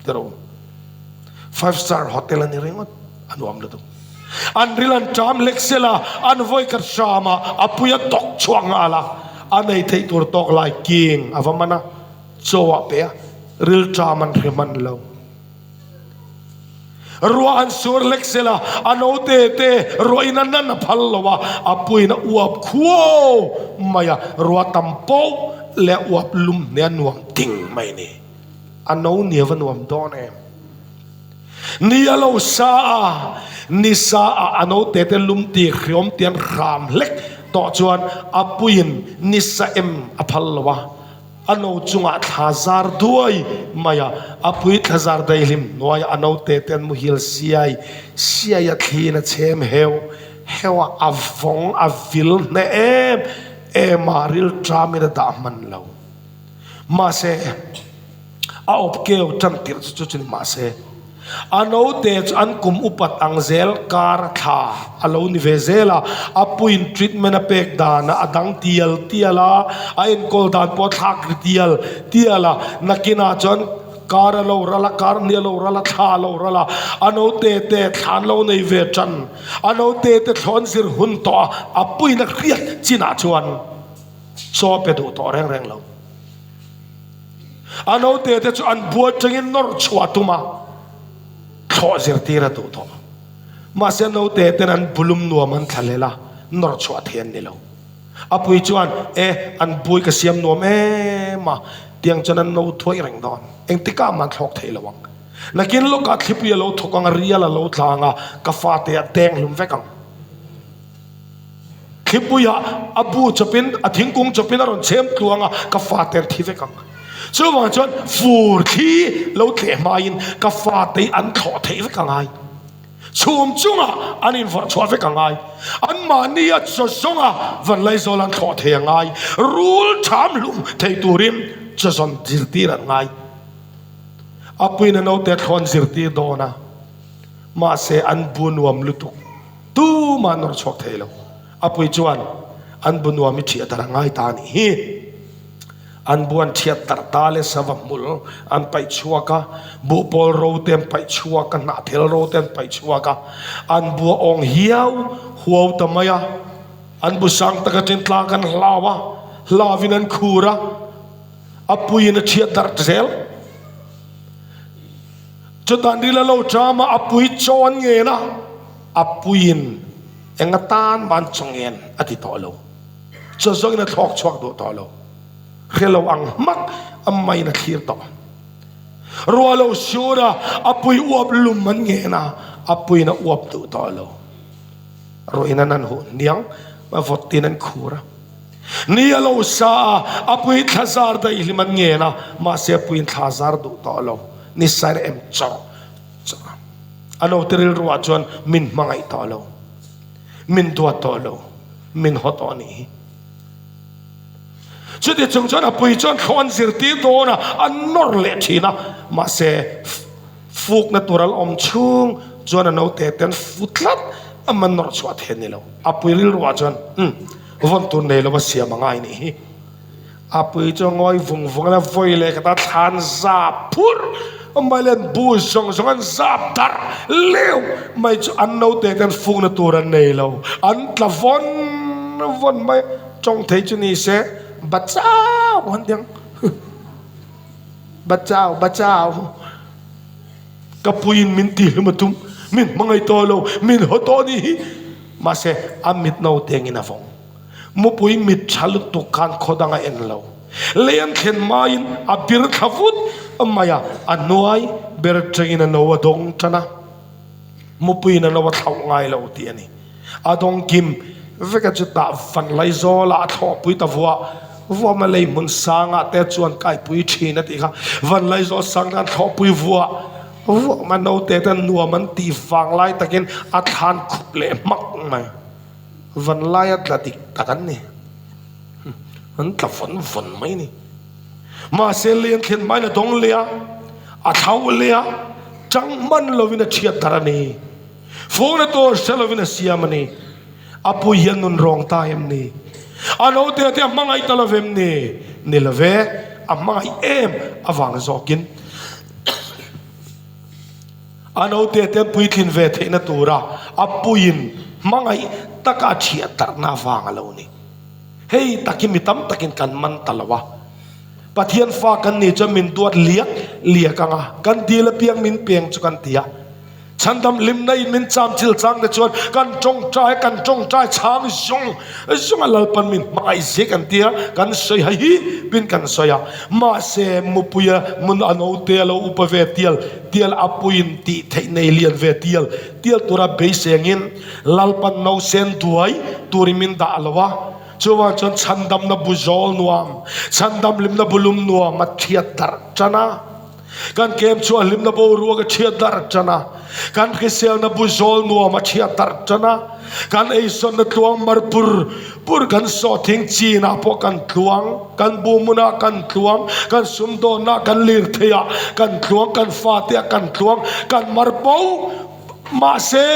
tiraw five star hotel a ni ringawt a nuam lutuk. An ril an ṭam hlek sel a, an vawi khat hram a, a pui a tawk chhuak nghal a, a nei theih tur tawk lai king a va man a. Chaw ah pe a, rilṭam an hre hman lo. Ruah an sur hlek sel a, a note te ruah in a nan a phal lo a, a puiin a uap khuau mai a, ruah tam poh leh a uap lum hne a nuam ting mai ni. A no ni a va nuam dawn em. Ni a lo sa a, ni sa a a note te lum ti hriawm ti an hram hlek tawh chuan a puiin ni sa em a phal lo a, A no chungah thla zar duai mai a, a pui thla zar daihlim hnuaiah a note te an muhil siai siai a, thliin a chhem heu heu a, a vawng a vil hneh em em a, rilṭamin a dah hman lo. Mahse, a awp keu tan tirh chu chu chu ni mahse, A note chu an kum upat ang zel kar thla a lo ni ve zel a, a puiin treatment a pek dan a dang tial tial a, a enkawl dan pawh a thlak ri tial tial a, nakinah chuan kar a lo ral a, kar hnih a lo ral a, thla a lo ral a, a note te thla an lo nei ve tan, a note te thlawn zir hun tawh a, a puiin a hriat chinah chuan chaw a pe duh tawh reng reng lo. A naute te chu an buai tangin nawr chhuah tum a, thlawh zirtir a duh tawh. Mahse naute ten an bulum nuam an thla lel a, nawr chhuah thei an ni lo. A pui chuan, E, an bui ka siam nuam em a, tiang chuan an no thuai reng dawn. Engtikah mah an thlawk thei lo ang. Nakin lawkah thlipui a lo thawk ang a, rial a lo tla ang a, ka fate a deng hlum vek ang. Thlipuiah a bu chawpin, a thingkung chawpin a rawn chhem tluang a, ka fate an thi vek ang. Chuvang chuan fur thli lo tleh hmain ka fate an thlawh theih vek a ngai. Chhum chungah an invawrh chhuah vek a ngai. Anmahnia chaw zawnga van laizawl an thlawh thei a ngai. Rul ṭham hlum thei turin chaw zawn zirtir an ngai. A puiin a naute thlawn zirtir dawn a, mahse an bu nuam lutuk. Tumah an nawr chhuak thei lo. A pui chuan an bu nuam i ṭhiah darh a ngai ta a nih hi. An bu an ṭhiat darh ta le sava hmul an paih chhuak a, buhpawl ro te an paih chhuak a, hnahthel ro te an paih chhuak a. An bu a awng hiau huau ta mai a. An bu sang tak aṭin tlang an hlau a, hlauvin an khur a, a puiin a ṭhiat darh zel. Chutah ni la lo ṭam a, a pui chaw an ngen a, a puiin eng atan mah an chaw ngen a ti tawh lo. Chaw zawngin a thlawk chhuak duh tawh lo. Hre lo ang hmak a maiin a thlir tawh. Ruah lo sur a, a pui uap lum an ngen a, a puiin a uap duh tawh lo. Ruahin an han huh hniang, a vawtin an khur a. Ni a lo sa a, a pui thla zar daih hlim an ngen a, mahse a puiin thla zar duh tawh lo. Ni sair em chawrh chawrh a. A naute rilruah chuan min hmangaih tawh lo, min duat tawh lo, min haw tawh a nih hi. Chuti chung chuan a pui chuan thlawh an zirtir dawn a, an nawr leh thin a, mahse fukna tur a la awm chhung chuan a naute te an fu tlat a, man nawr chhuah thei a ni lo. A pui rilruah chuan, Umm, vawn tur nei lo a siam a ngai nih hi. A pui chu a ngawi vung vung a, vawi leh khat a thlan zap phur mai leh an bu zawng zawng an zap darh leu mai chu an naute te an fukna tur an nei lo, an tla vawn vawn mai a, tawng thei chu ni se bachau an ti ang bachau bachau ka puiin min tihhlum a tum min hmangaih tawh lo min haw tawh a nih hi mahse a mit naute angin a vawng. Mupui mit tha lutuk khan khaw dang a en lo. Lei an thlen hmain a bir thla vut mai a, a hnuai ber atangin a no a dawng tan a. Mupuiin a no a thlauh ngai lo tih a ni. A dawng kim vek a chutah van Laizawl-ah a thlawhpui ta vuah vuah mai lei hmun sangah te chuan kaipui thin a tih kha. Van Laizawl sang khan thlawhpui vuah vuah mai naute ten nuam an tih vang lai takin a thlan khup leh hmak mai. Van laia tla dik tak an ni. An tla vawn vawn mai a ni. Mahse lian thlen hmain a dawng leh a, a thlauh leh a, chang hman lovin a chhiat darh a ni. Phone a tur hre lovin a siam a ni. A pui hian nun rawng ta em ni? A naute te a hmangaih ta lovem ni? Ni love, a hmangaih em avang zawkin. A naute te an puitlin ve theihna tura a puiin hmangaih taka a thiah darhna avang a lo ni. Hei tak hi mi tam takin kan man ta lo a. Pathian fa kan nih chuan min duat liak liak ang a, kan dil apiang min peng chu kan ti a. Chhandam hlimna in min cham chil chang te chuan kan tawngtai kan tawngtai chhang zawng zawng a Lalpan min hmangaih zek an ti a, kan sawi ha hi pin kan sawi a. Mahse mupuia mun a naute a lo upa ve tial tial a puiin tih theih nei lian ve tial tial tura beisengin Lalpan nausen duai turin min dah lo a. Chuvang chuan chhandamna bu zawl nuam, chhandam hlimna bu lum nuam a thiat darh tan a. Kan kem chu a hlimna boruak a thiat darh tan a. Kan hriselna bu zawl nuam a thiat darh tan a. Kan eisawnna tluang mar pur pur kan sawhthing chinah pawh kan tluang, kan buhmunah kan tluang, kan sumdawnah kan lirtheiah kan tluang, kan fateah kan tluang, kan mar po. Mahse,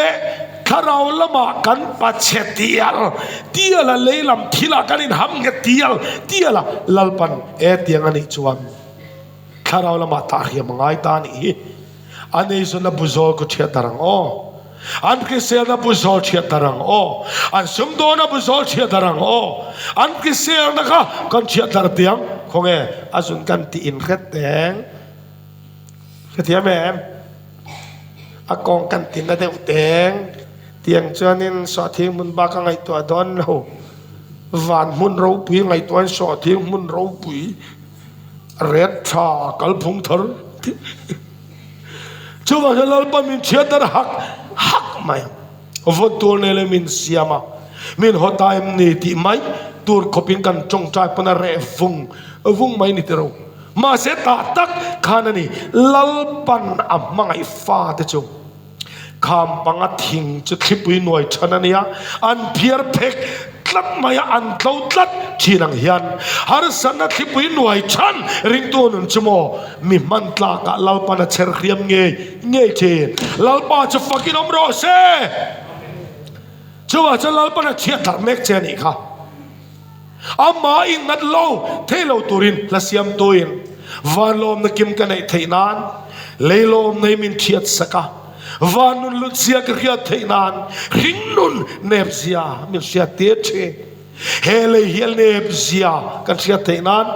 thlarau lamah kan pachhe tial tial a, lei lam thilah kan inham nghet tial tial a, Lalpan e tiang a nih chuan thlarau lamah tahriam a ngai ta a nih hi. An eizawnna bu zawl ku thiat darh ang aw. An hriselna bu zawl thiat darh ang aw. An sumdawnna bu zawl thiat darh ang aw. An hriselna kha kan thiat darh tiang khawnge a zun kan tih in hret teng. Hrethiam em? A kawng kan ti na deuh teng. Tiang chuanin sawhthing hmun bak a ngaihtuah dawn lo. Van hmun ropui ngaihtuahin sawhthing hmun ropui ret tha kalphung thar chuvang hian Lalpa min chhiat dar hak hak mai ang. Vawn tur nei leh min siam a, min haw ta em ni tih mai tur khawpin kan tawngtai pawn a reh vung vung mai ni tiro. Mahse tah tak khan a ni Lalpan a hmangaih fate chu. Kham panga thing chu thlipui nuai than a nia, an phiar phek tlat mai a, an tlo tlat thin ang hian harsatna thlipui nuai than ringtu nun chu maw mi hman tlakah Lalpan a chher hriam ngei ngei thin. Lalpa chu fakin awm rawh se! Chuvah chuan Lalpan a chhiat darh mek che a nih kha. Amah innghat lo thei lo turin hla siamtuin vanlawmna kim ka neih theih nan leilawmna hi min thiat sak a, van nun lut zia ka hriat theih nan hringnun nep zia min hriat tir thin. He lei hi a nep zia kan hriat theih nan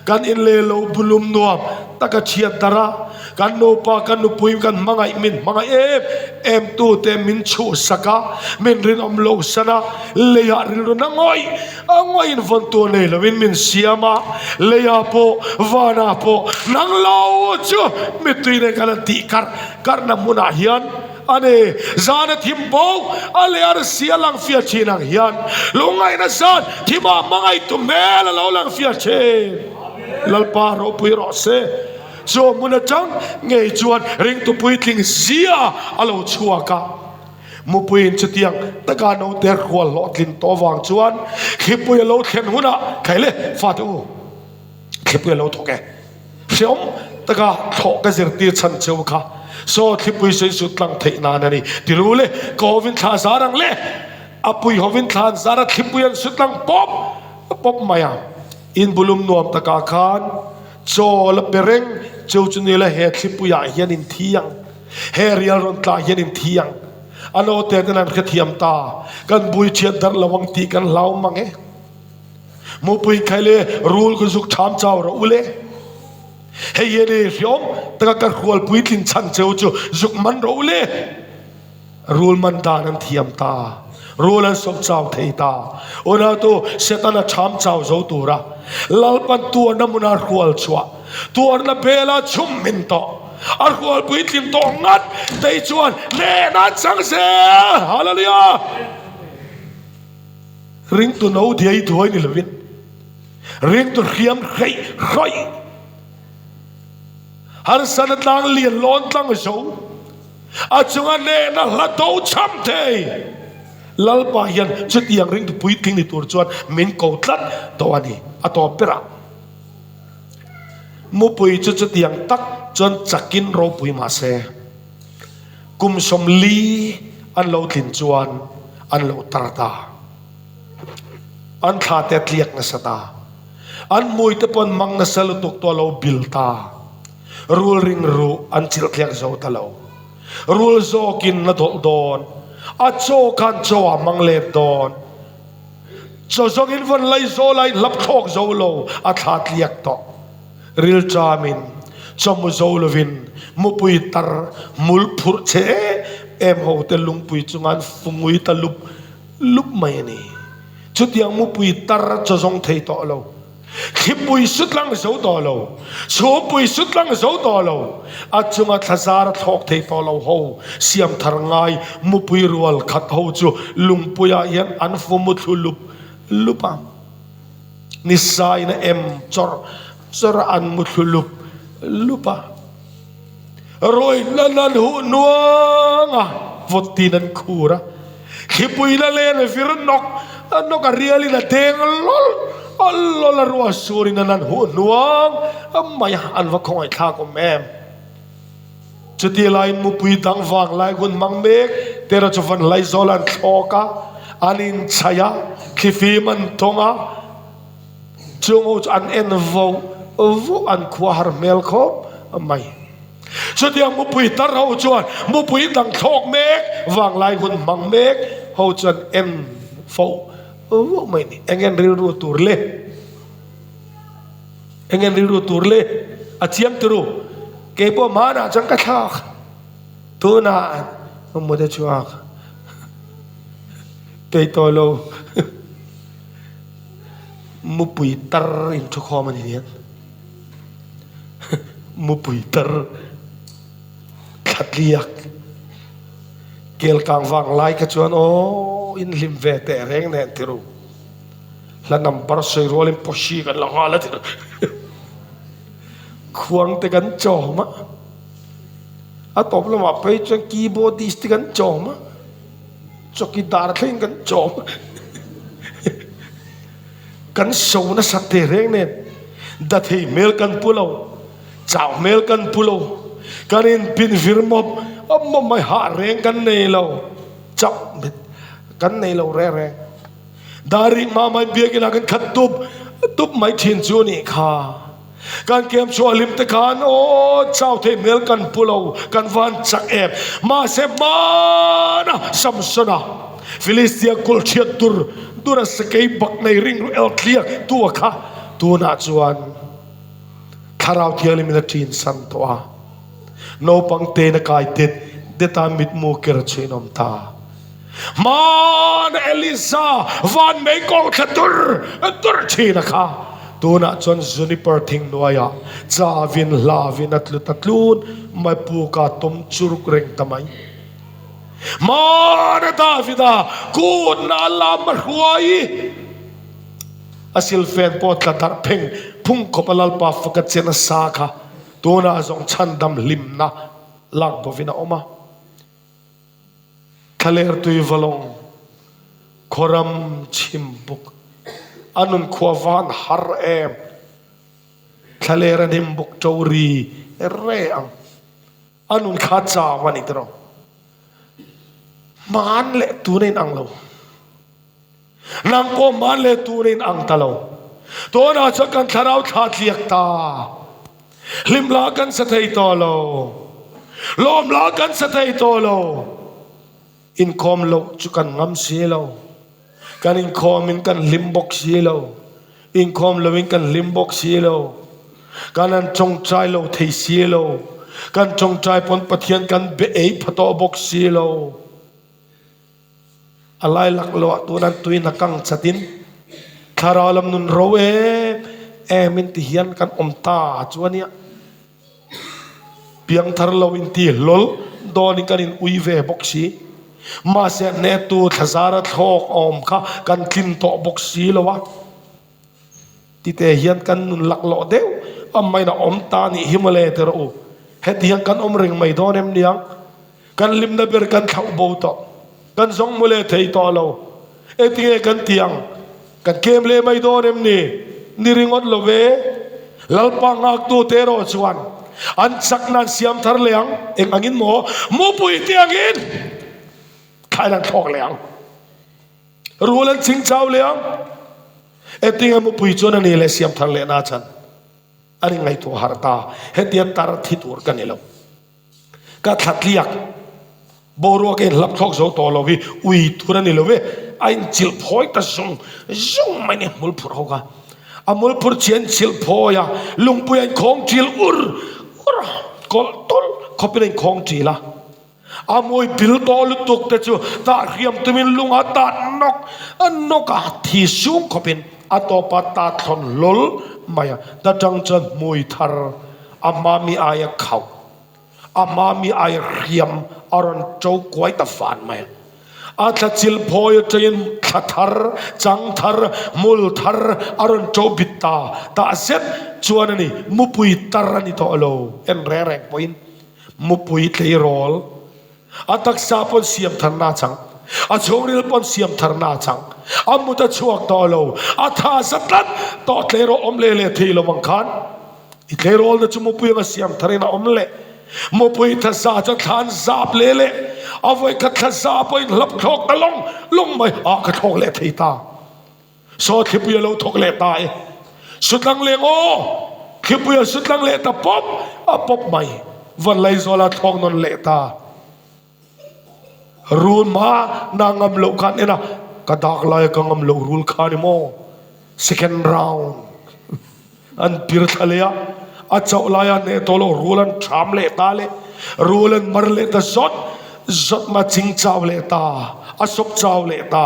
kan in leh lo bulum nuam taka thiat darh a, Kan nupa, kan nupui kan hmangaih min hmangaih em em tute min chhuhsak a, min rinawm lo san a, leiah rilru na ngawih a ngawih in vawn tur nei lovin min siam a, leiah pawh vanah pawh nang lo chu mittui nen kan han tih karh karhna hmunah hian a ni. Zana thim bo a leh arsi a lang fiah thin ang hian lungngaihna zan thimah hmangaihtu hmel a lo lang fiah thin. Lalpa ropui rawh se. Chu hmun atang ngei chuan ringtu puitling zia a lo chhuak a. Mupuiin chutiang taka naute rual hlawhtlin tawh avang chuan thlipui a lo thlen hunah Khai le, fate u, thlipui a lo thawk e. Hreawm taka thlawh ka zirtir chhan cheu kha saw thlipui sawi sut tlang theih nan a ni. Ti ru le, ka hovin thla zar ang le, a pui hovin thla an zar a, thlipui an sut tlang pawp pawp mai a. Inbulum nuam takah khan Chaw la pe reng cheu chu nila he thlipuiah hian in thi ang, he rial rawn tlah hian in thi ang. A naute ten an hrethiam ta, kan bui thiat darh lo ang tih kan hlau mang e. Mupui khai le rul ka zuk tham chau rawh u le. Hei hi a ni hriawm taka ka hrual puitlin chhan cheu chu zuk man rawh u le. Rul man dan an thiam ta. Rul an sawp chau thei ta. Unautu, Setana tham chau zo tura Lalpan tuarna hmuna hrual chhuah, tuarna bela chhum min tawh, a hrual puitling tawh ngat tei chuan hnehna an chang zel. Hallelujah! Ringtu no diai duai ni lovin, ringtu hriam hreih hrawih, harsatna tlang lian lawn tlang zo, A chunga hnehna hla do cham thei Lalpa hian chutiang ringtu puitling ni tur chuan min ko tlat tawh a ni. A tawp berah mupui chu chutiang tak chuan chakin ropui mah se, kum 40 an lo tlin chuan an lo tar ta. An thla te a tliak nasa ta. An hmui te pawh an hmang nasa lutuk tawh a lo bil ta. Rul ring ruh an chilh thlek zo ta lo. Rul zawkin a dawlh dawn. A chaw khan chaw ah hmang let dawn. Chaw zawngin vawn lai zawl a inhlap thlawk zo lo, a thla tliak tawh. Ril chamin, chaw mu zo lovin mupui tar hmul phurh che em em ho te lungpui chunga an fungui ta lup lup mai a ni. Chutiang mupui tar chaw zawng thei tawh lo. Thlipui sutlang zo tawh lo, chhumpui sutlang zo tawh lo, a chunga thlazar a thlawk thei tawh lo ho, siam thar ngai mupui rual khat ho chu lungpuiah hian an fu mu thlu lup lup a. Ni sain a em chawrh chawrh a an mu thlu lup lup a. Rawihna nan huh nuang a, vawt tin an khur a. Thlipui la len vir nawk nawk a rialin a deng lawlh lawlh a, ruah surin a nan huh hnuang mai a, an va khawngaih thlak awm em. Chuti laiin mupui dang vang lai hun hmang mek tera chu van hlaizawl an thlawk a, an inchhaih a, thlifim an tawng a, Chung ho chu an en voh voh an khua har hmel khawp mai. Chutiang mupui tar ho chuan mupui dang thlawk mek vanglai hun hmang mek ho chuan en voh voh mai ni. Eng en rilru tur le? Eng en rilru tur le? A chiang turu. Keipawh hmanah chuan ka thlak. Tunah mut a chhuak. Peih tawh lo. Mupui tar in thukhawm a ni hian mupui tar thlatliak kelkang vang lai kha chuan aw in hlim ve teh reng nen thiru hla number sawi rualin pawhri kan la nghal a thiru khuang te kan chawm a a tawp lamah phei chuan keyboardist te kan chawm a. Chawkidar thleng kan chawm kan so nasa te reng nen dathei hmel kan pu lo chau hmel kan pu lo kan in pin vir mawp mawp mai hah reng kan nei lo chauh kan nei lo reng reng dar rik mah mai biakinn ah kan khat tup tup mai thin chu a nih kha. Kan kem chu a lim te khan aw chau thei hmel kan pu lo, kan van chak em. Mahse hmana Samsona Filistia kulh thiat dur dur a sakei bak nei ring ru el thliak tu a kha tunah chuan Thlarau Thianghlim in a ṭin san tawh a. Naupang tein a kai det det a mitmu ker chu in awm ta. Hmana Elisa van mei kawng thla dur dur thin a kha. Tunah chuan juniper thing hnuaiah chavin hlavin a tlu ta tlun mai puka tum churuk reng ta mai. Hmana Davida kutna a lam a hruai i a silfen pawh tla darh pheng phung khawp a Lalpa faka chen a sa kha tunah zawng chhandam hlimna lak bovin a awm a. Thlaler tuivalawng khuaram chim buk a nun khua van har em. Thlaler a hnim buk to ri re ang. A nun kha chau a ni tiraw. Hman leh tun a inang lo. Nang pawh hman leh tun a inang ta lo. Tunah chuan kan thlarau thla tliak ta. Hlim la kan sa thei tawh lo. Lawm la kan sa thei tawh lo. Inkhawm loh chu kan ngam si lo. Kan inkhawmin kan hlim bawk si lo. Inkhawm loin kan hlim bawk si lo. Kan an tawngtai lo thei si lo. Kan tawngtai pawn Pathian kan be ei pha tawh bawk si lo. A lai laklawh ah tunan tuin a kang chatin thlarau lam nun ro em em in ti hian kan awm ta chu a nia. Piangthar lo in ti hlawl dawn in kan in ui ve bawk si. Mahse hnehtu thlazara thlawk a awm kha kan tlin tawh bawk si lo a. Tite hian kan nun laklawh deuh a main a awm ta nih hi mawle ti rawh u. Heti hian kan awm reng mai dawn em niang? Kan hlimna ber kan thlauh bo tawh. Kan zawng mu leh thei tawh lo. Engtinge kan ti ang? Kan kem leh mai dawn em ni? Ni ringawt lo ve. Lalpa nghaktute erawh chuan an chakna an siam thar leh ang. Eng angin maw? Mupui te angin thlain an thlawk leh ang. Rul an ching chau leh ang. Engtinge mupui chuan a ni leh siam thar leh nachhan an inngaihtuah harh ta. Hetia tar thi tur ka ni lo. Ka thlatliak boruak a inhlap thlawk zo tawh lo hi ui tur a ni lo e, a inchilh phawi ta zung zung mai ni hmul phurh ho kha. A hmul phurh chi a inchilh phawi a, lungpui a inkhawng ṭil ur ur a, kawlh tawlh khawpin a inkhawng ṭil a. A mawi pil tawh lutuk te chu tah hriam tumin lung a tah nawk nawk a, thi sung khawpin a tawp a ta thlawn hlawl mai a, ta tang chuan hmui thar A hma mi aia khauh, a hma mi aia hriam a rawn to kuai ta fan mai a. A thla chil phawi atangin thla thar, chang thar, hmul thar a rawn to bit ta. Tah zet chuan a ni, mupui tar a ni tawh lo. En reng reng pawhin mupui tleirawl A taksa pawn siam tharna a chang, a chhungril pawn siam tharna a chang, a mut a chhuak tawh lo, a tha za tlat tawh tleirawl awm leh leh thei lo ang khan i tleirawlna chu mupui anga siam tharin a awm leh. Mupui tha za chuan thla an zap leh leh, a vawikhat thla za pawhin hlap thlawk ta lawng lawng mai, ah ka thlawk leh thei ta. Saw thlipui a lo thawk leh ta e. Sutlang leng aw! Thlipui a sutlang leh ta pawp a pawp mai. Van Laizawl a thlawk nawn leh ta. Rul hma na ngam loh khan en a, ka dak lai a ka ngam loh rul kha ni maw? Second round an pir thla leh a, a chauh lai a hneh tawh loh rul an ṭham leh ta le. Rul an mar leh ta zawt zawt ma ching chau leh ta, a sawp chau leh ta.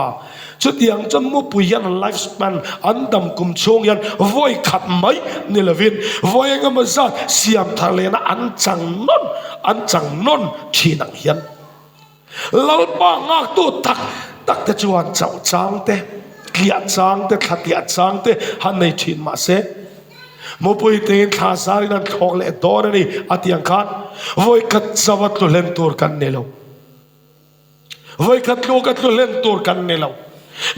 Chutiang chuan mupui hian an life span, an dam kum chhung hian vawi khat mai ni lovin vawi engemaw zat siam thar lehna an chang nawn, an chang nawn thin ang hian. Lalpa nghaktu tak tak te chuan chauh chang te, tliah chang te, thla tliah chang te han nei thin mah se, mupui tein thla zarin an thlawk leh dawn a ni a tih ang khan vawi khat chauha tlu hlen tur kan ni lo. Vawi khat tluka tlu hlen tur kan ni lo.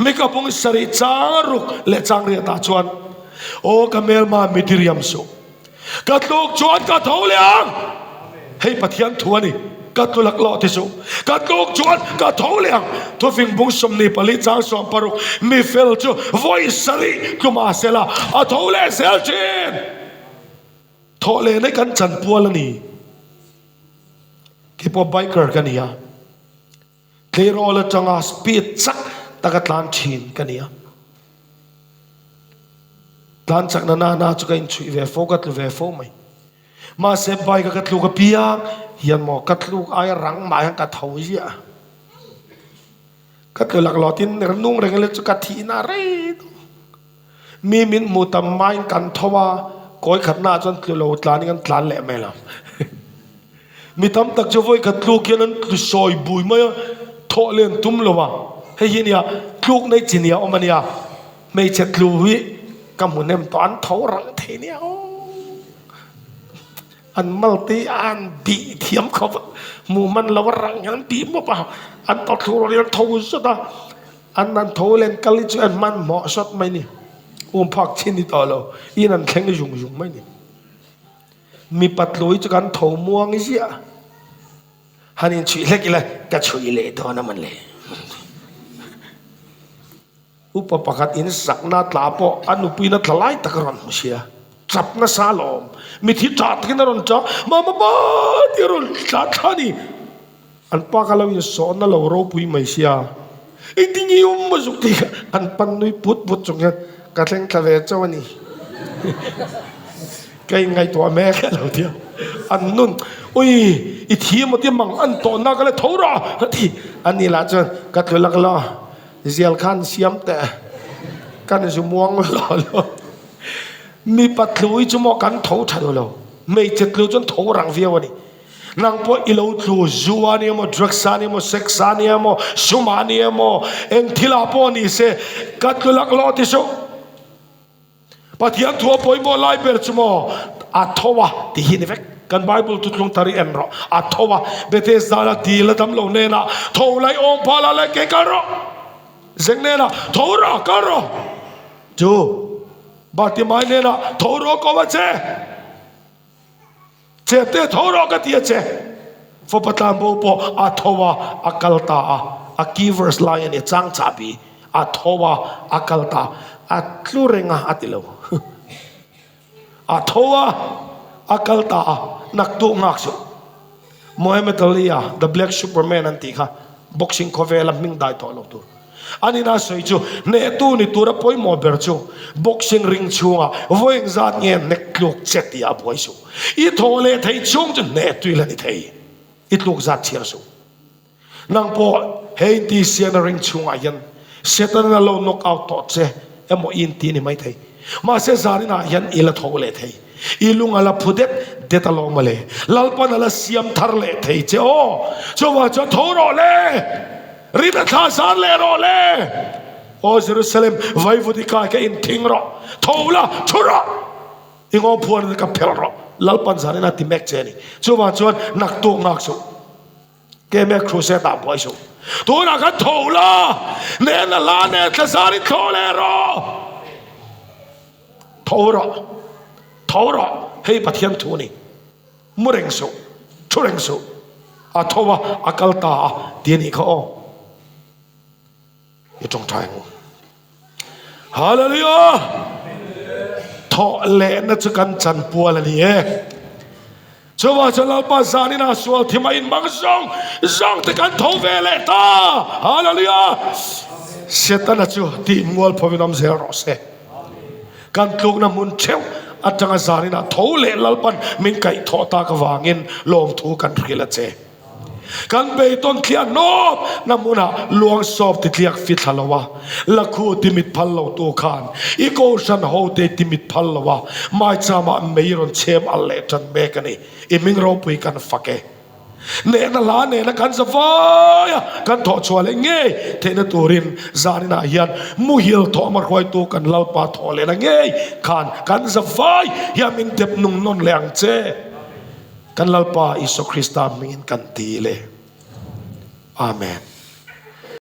Mika bung sarih chang ruk leh chang riat ah chuan, Aw ka hmelma mi diriam suh. Ka tluk chuan ka tho leh ang. Hei Pathian thu a ni. Ka tlu lak lawh ti suh. Ka tluk chuan ka tho leh ang. Thufing bung 24 chang 60 mi fel chu vawi sarih tlu mah sela a tho leh zel thin. Thawh leh na kan chanpual a ni. Keipawh biker ka ni a. Tleirawl atanga speed chak taka tlan thin ka ni a. Tlan chakna na na chu ka inchhuih ve fo, ka tlu ve fo mai. Mahse bike a ka tluk apiang hian maw ka tluk aia rang mah hian ka tho ziah a. Ka tlu laklawh tin nung reng ila chu ka thihna rei tawh. Mi min hmu tam maiin kan tho a, kawi khatnaah chuan tlu lo tlanin kan tlan leh mai lo. Mi tam tak chu vawi khat tluk hian an tlu sawi bui mai a, thawh leh an tum lo a. Hei hi nia tluk nei chi nia awm a nia, hmeichhe tlu hi ka hmu hnem tawh, an tho rang thei nia aw. An mal te an bih thiam khawp a, hmuh hman lo a rang hian an bih mawp a, an tawthlur rualin an tho zut a. An an tho len kal hi chu an hmanhmawh sawt mai ni. Um phak chin ni tawh lo. In an thleng zung zung mai ni. Mipa tlu hi chu kan tho muang ziah. Han in chhuih hlek ila ka chhuih leh dawn a man le. Upa pakhat in sakna tla pawh a nupuiin a tla lai tak a rawn hmu sia. Chap nasa alawm. Mithi tah takin a rawn tah. Mama pa tih a rawn tla thla a ni. An pa kha lo insawhna lo ropui mai sia, engtin nge i awm a zuk tih kha an pan nui put put chung hian ka thleng thla ve chauh a ni. Ka inngaihtuah mek e lo tia. An nun, ui i thi emaw tia mang an tawhna ka la tho rawh a ti. A ni lah chuan ka tlu lak lo, zial khan siam teh, kan zu muang lo lo. Mipa tlu hi chu maw kan tho tha duh lo, hmeichhe tlu chuan tho rang viau a ni. Nang pawh i lo tlu zu a ni emaw, drugs a ni emaw, sex a ni emaw, sum a ni emaw, eng thil ah pawh ni se, ka tlu lak lawh ti suh. Pathian thu a pawimawh lai ber chu maw a tho a ti hi ni vek. Kan Bible thuthlung thar i en rawh, a tho a, Bethesda la dil a dam lo hnenah tho lai awm phal a leh ke kal rawh. Zeng hnenah tho rawh kal rawh. Chu Bartimai hnenah tho rawh ko a che. Chete tho rawh ka ti a che. Fapa tlanbo pawh a tho a, a kal ta a. A key verse lai a ni, chang chahbi. A tho a, a kal ta a. A tlu reng a, a ti lo. A tho a, a kal ta a. Naktuh nghak suh. Muhammad Ali a, The Black Superman an tih kha, boxing khawvela hming dai tawh lo tur. An ina sawi chu hnehtu ni tura pawimawh ber chu boxing ring chhungah vawi engzat nge hnek tluk che tih a buai suh. I thaw leh theih chhung chu hnehtu ila ni thei. I tluk zat chhiar suh. Nang pawh he inti siana ring chhungah hian Satan a lo knock out tawh che emaw i inti ni maithei. Mahse zaninah hian i la tho leh thei. I lung a la phu det det alawm mawle. Lalpan a la siam thar leh thei che aw. Chuvang chuan tho rawh le! Rin a thla zar leh rawh le! Aw Jerusalem, vaivut i kai ka inthing rawh. Tho la, thu rawh! I ngaw phuan ka phelh rawh. Lalpan zanin a ti mek che a ni. Chuvang chuan naktuk nghak suh. Keme crusade ah buai suh. Tunah khan tho la, nen a hla nen thla zar in tho leh rawh. Tho rawh, tho rawh, hei Pathian thu a ni. Mu reng suh, thu reng suh. A tho a, a kal ta a ti a nih kha aw. I tawngtai ang u. Hallelujah! Thawh lehna chu kan chanpual a ni e. Chuvang chuan Lalpa zanin ah sual thim a inhmang zawng zawng te kan tho ve leh ta. Hallelujah! Setana chu tih mual phovin awm zel rawh se. Kan tlukna hmun theuh atanga zanin ah tho leh Lalpan min kaih thawh tak avangin lawmthu kan hrilh a che. Kan beidawn thliah hnawp na hmunah luang sawp titliak fithla lo a, lakhu timit phal lo tu khan i kohhran hote timit phal lo a, maichamah mei rawn chhem alh leh tan mek a ni. I hming ropui kan fak e. Nehna hla nena kan za vai a, kan thawh chhuah leh ngei theihna turin zaninah hian muhil thawhma hruaitu kan Lalpa thawh lehna ngei khan kan za vai hian min dep nung nawn leh ang che. Kan Lalpa Isua Krista hmingin kan ti le. Amen.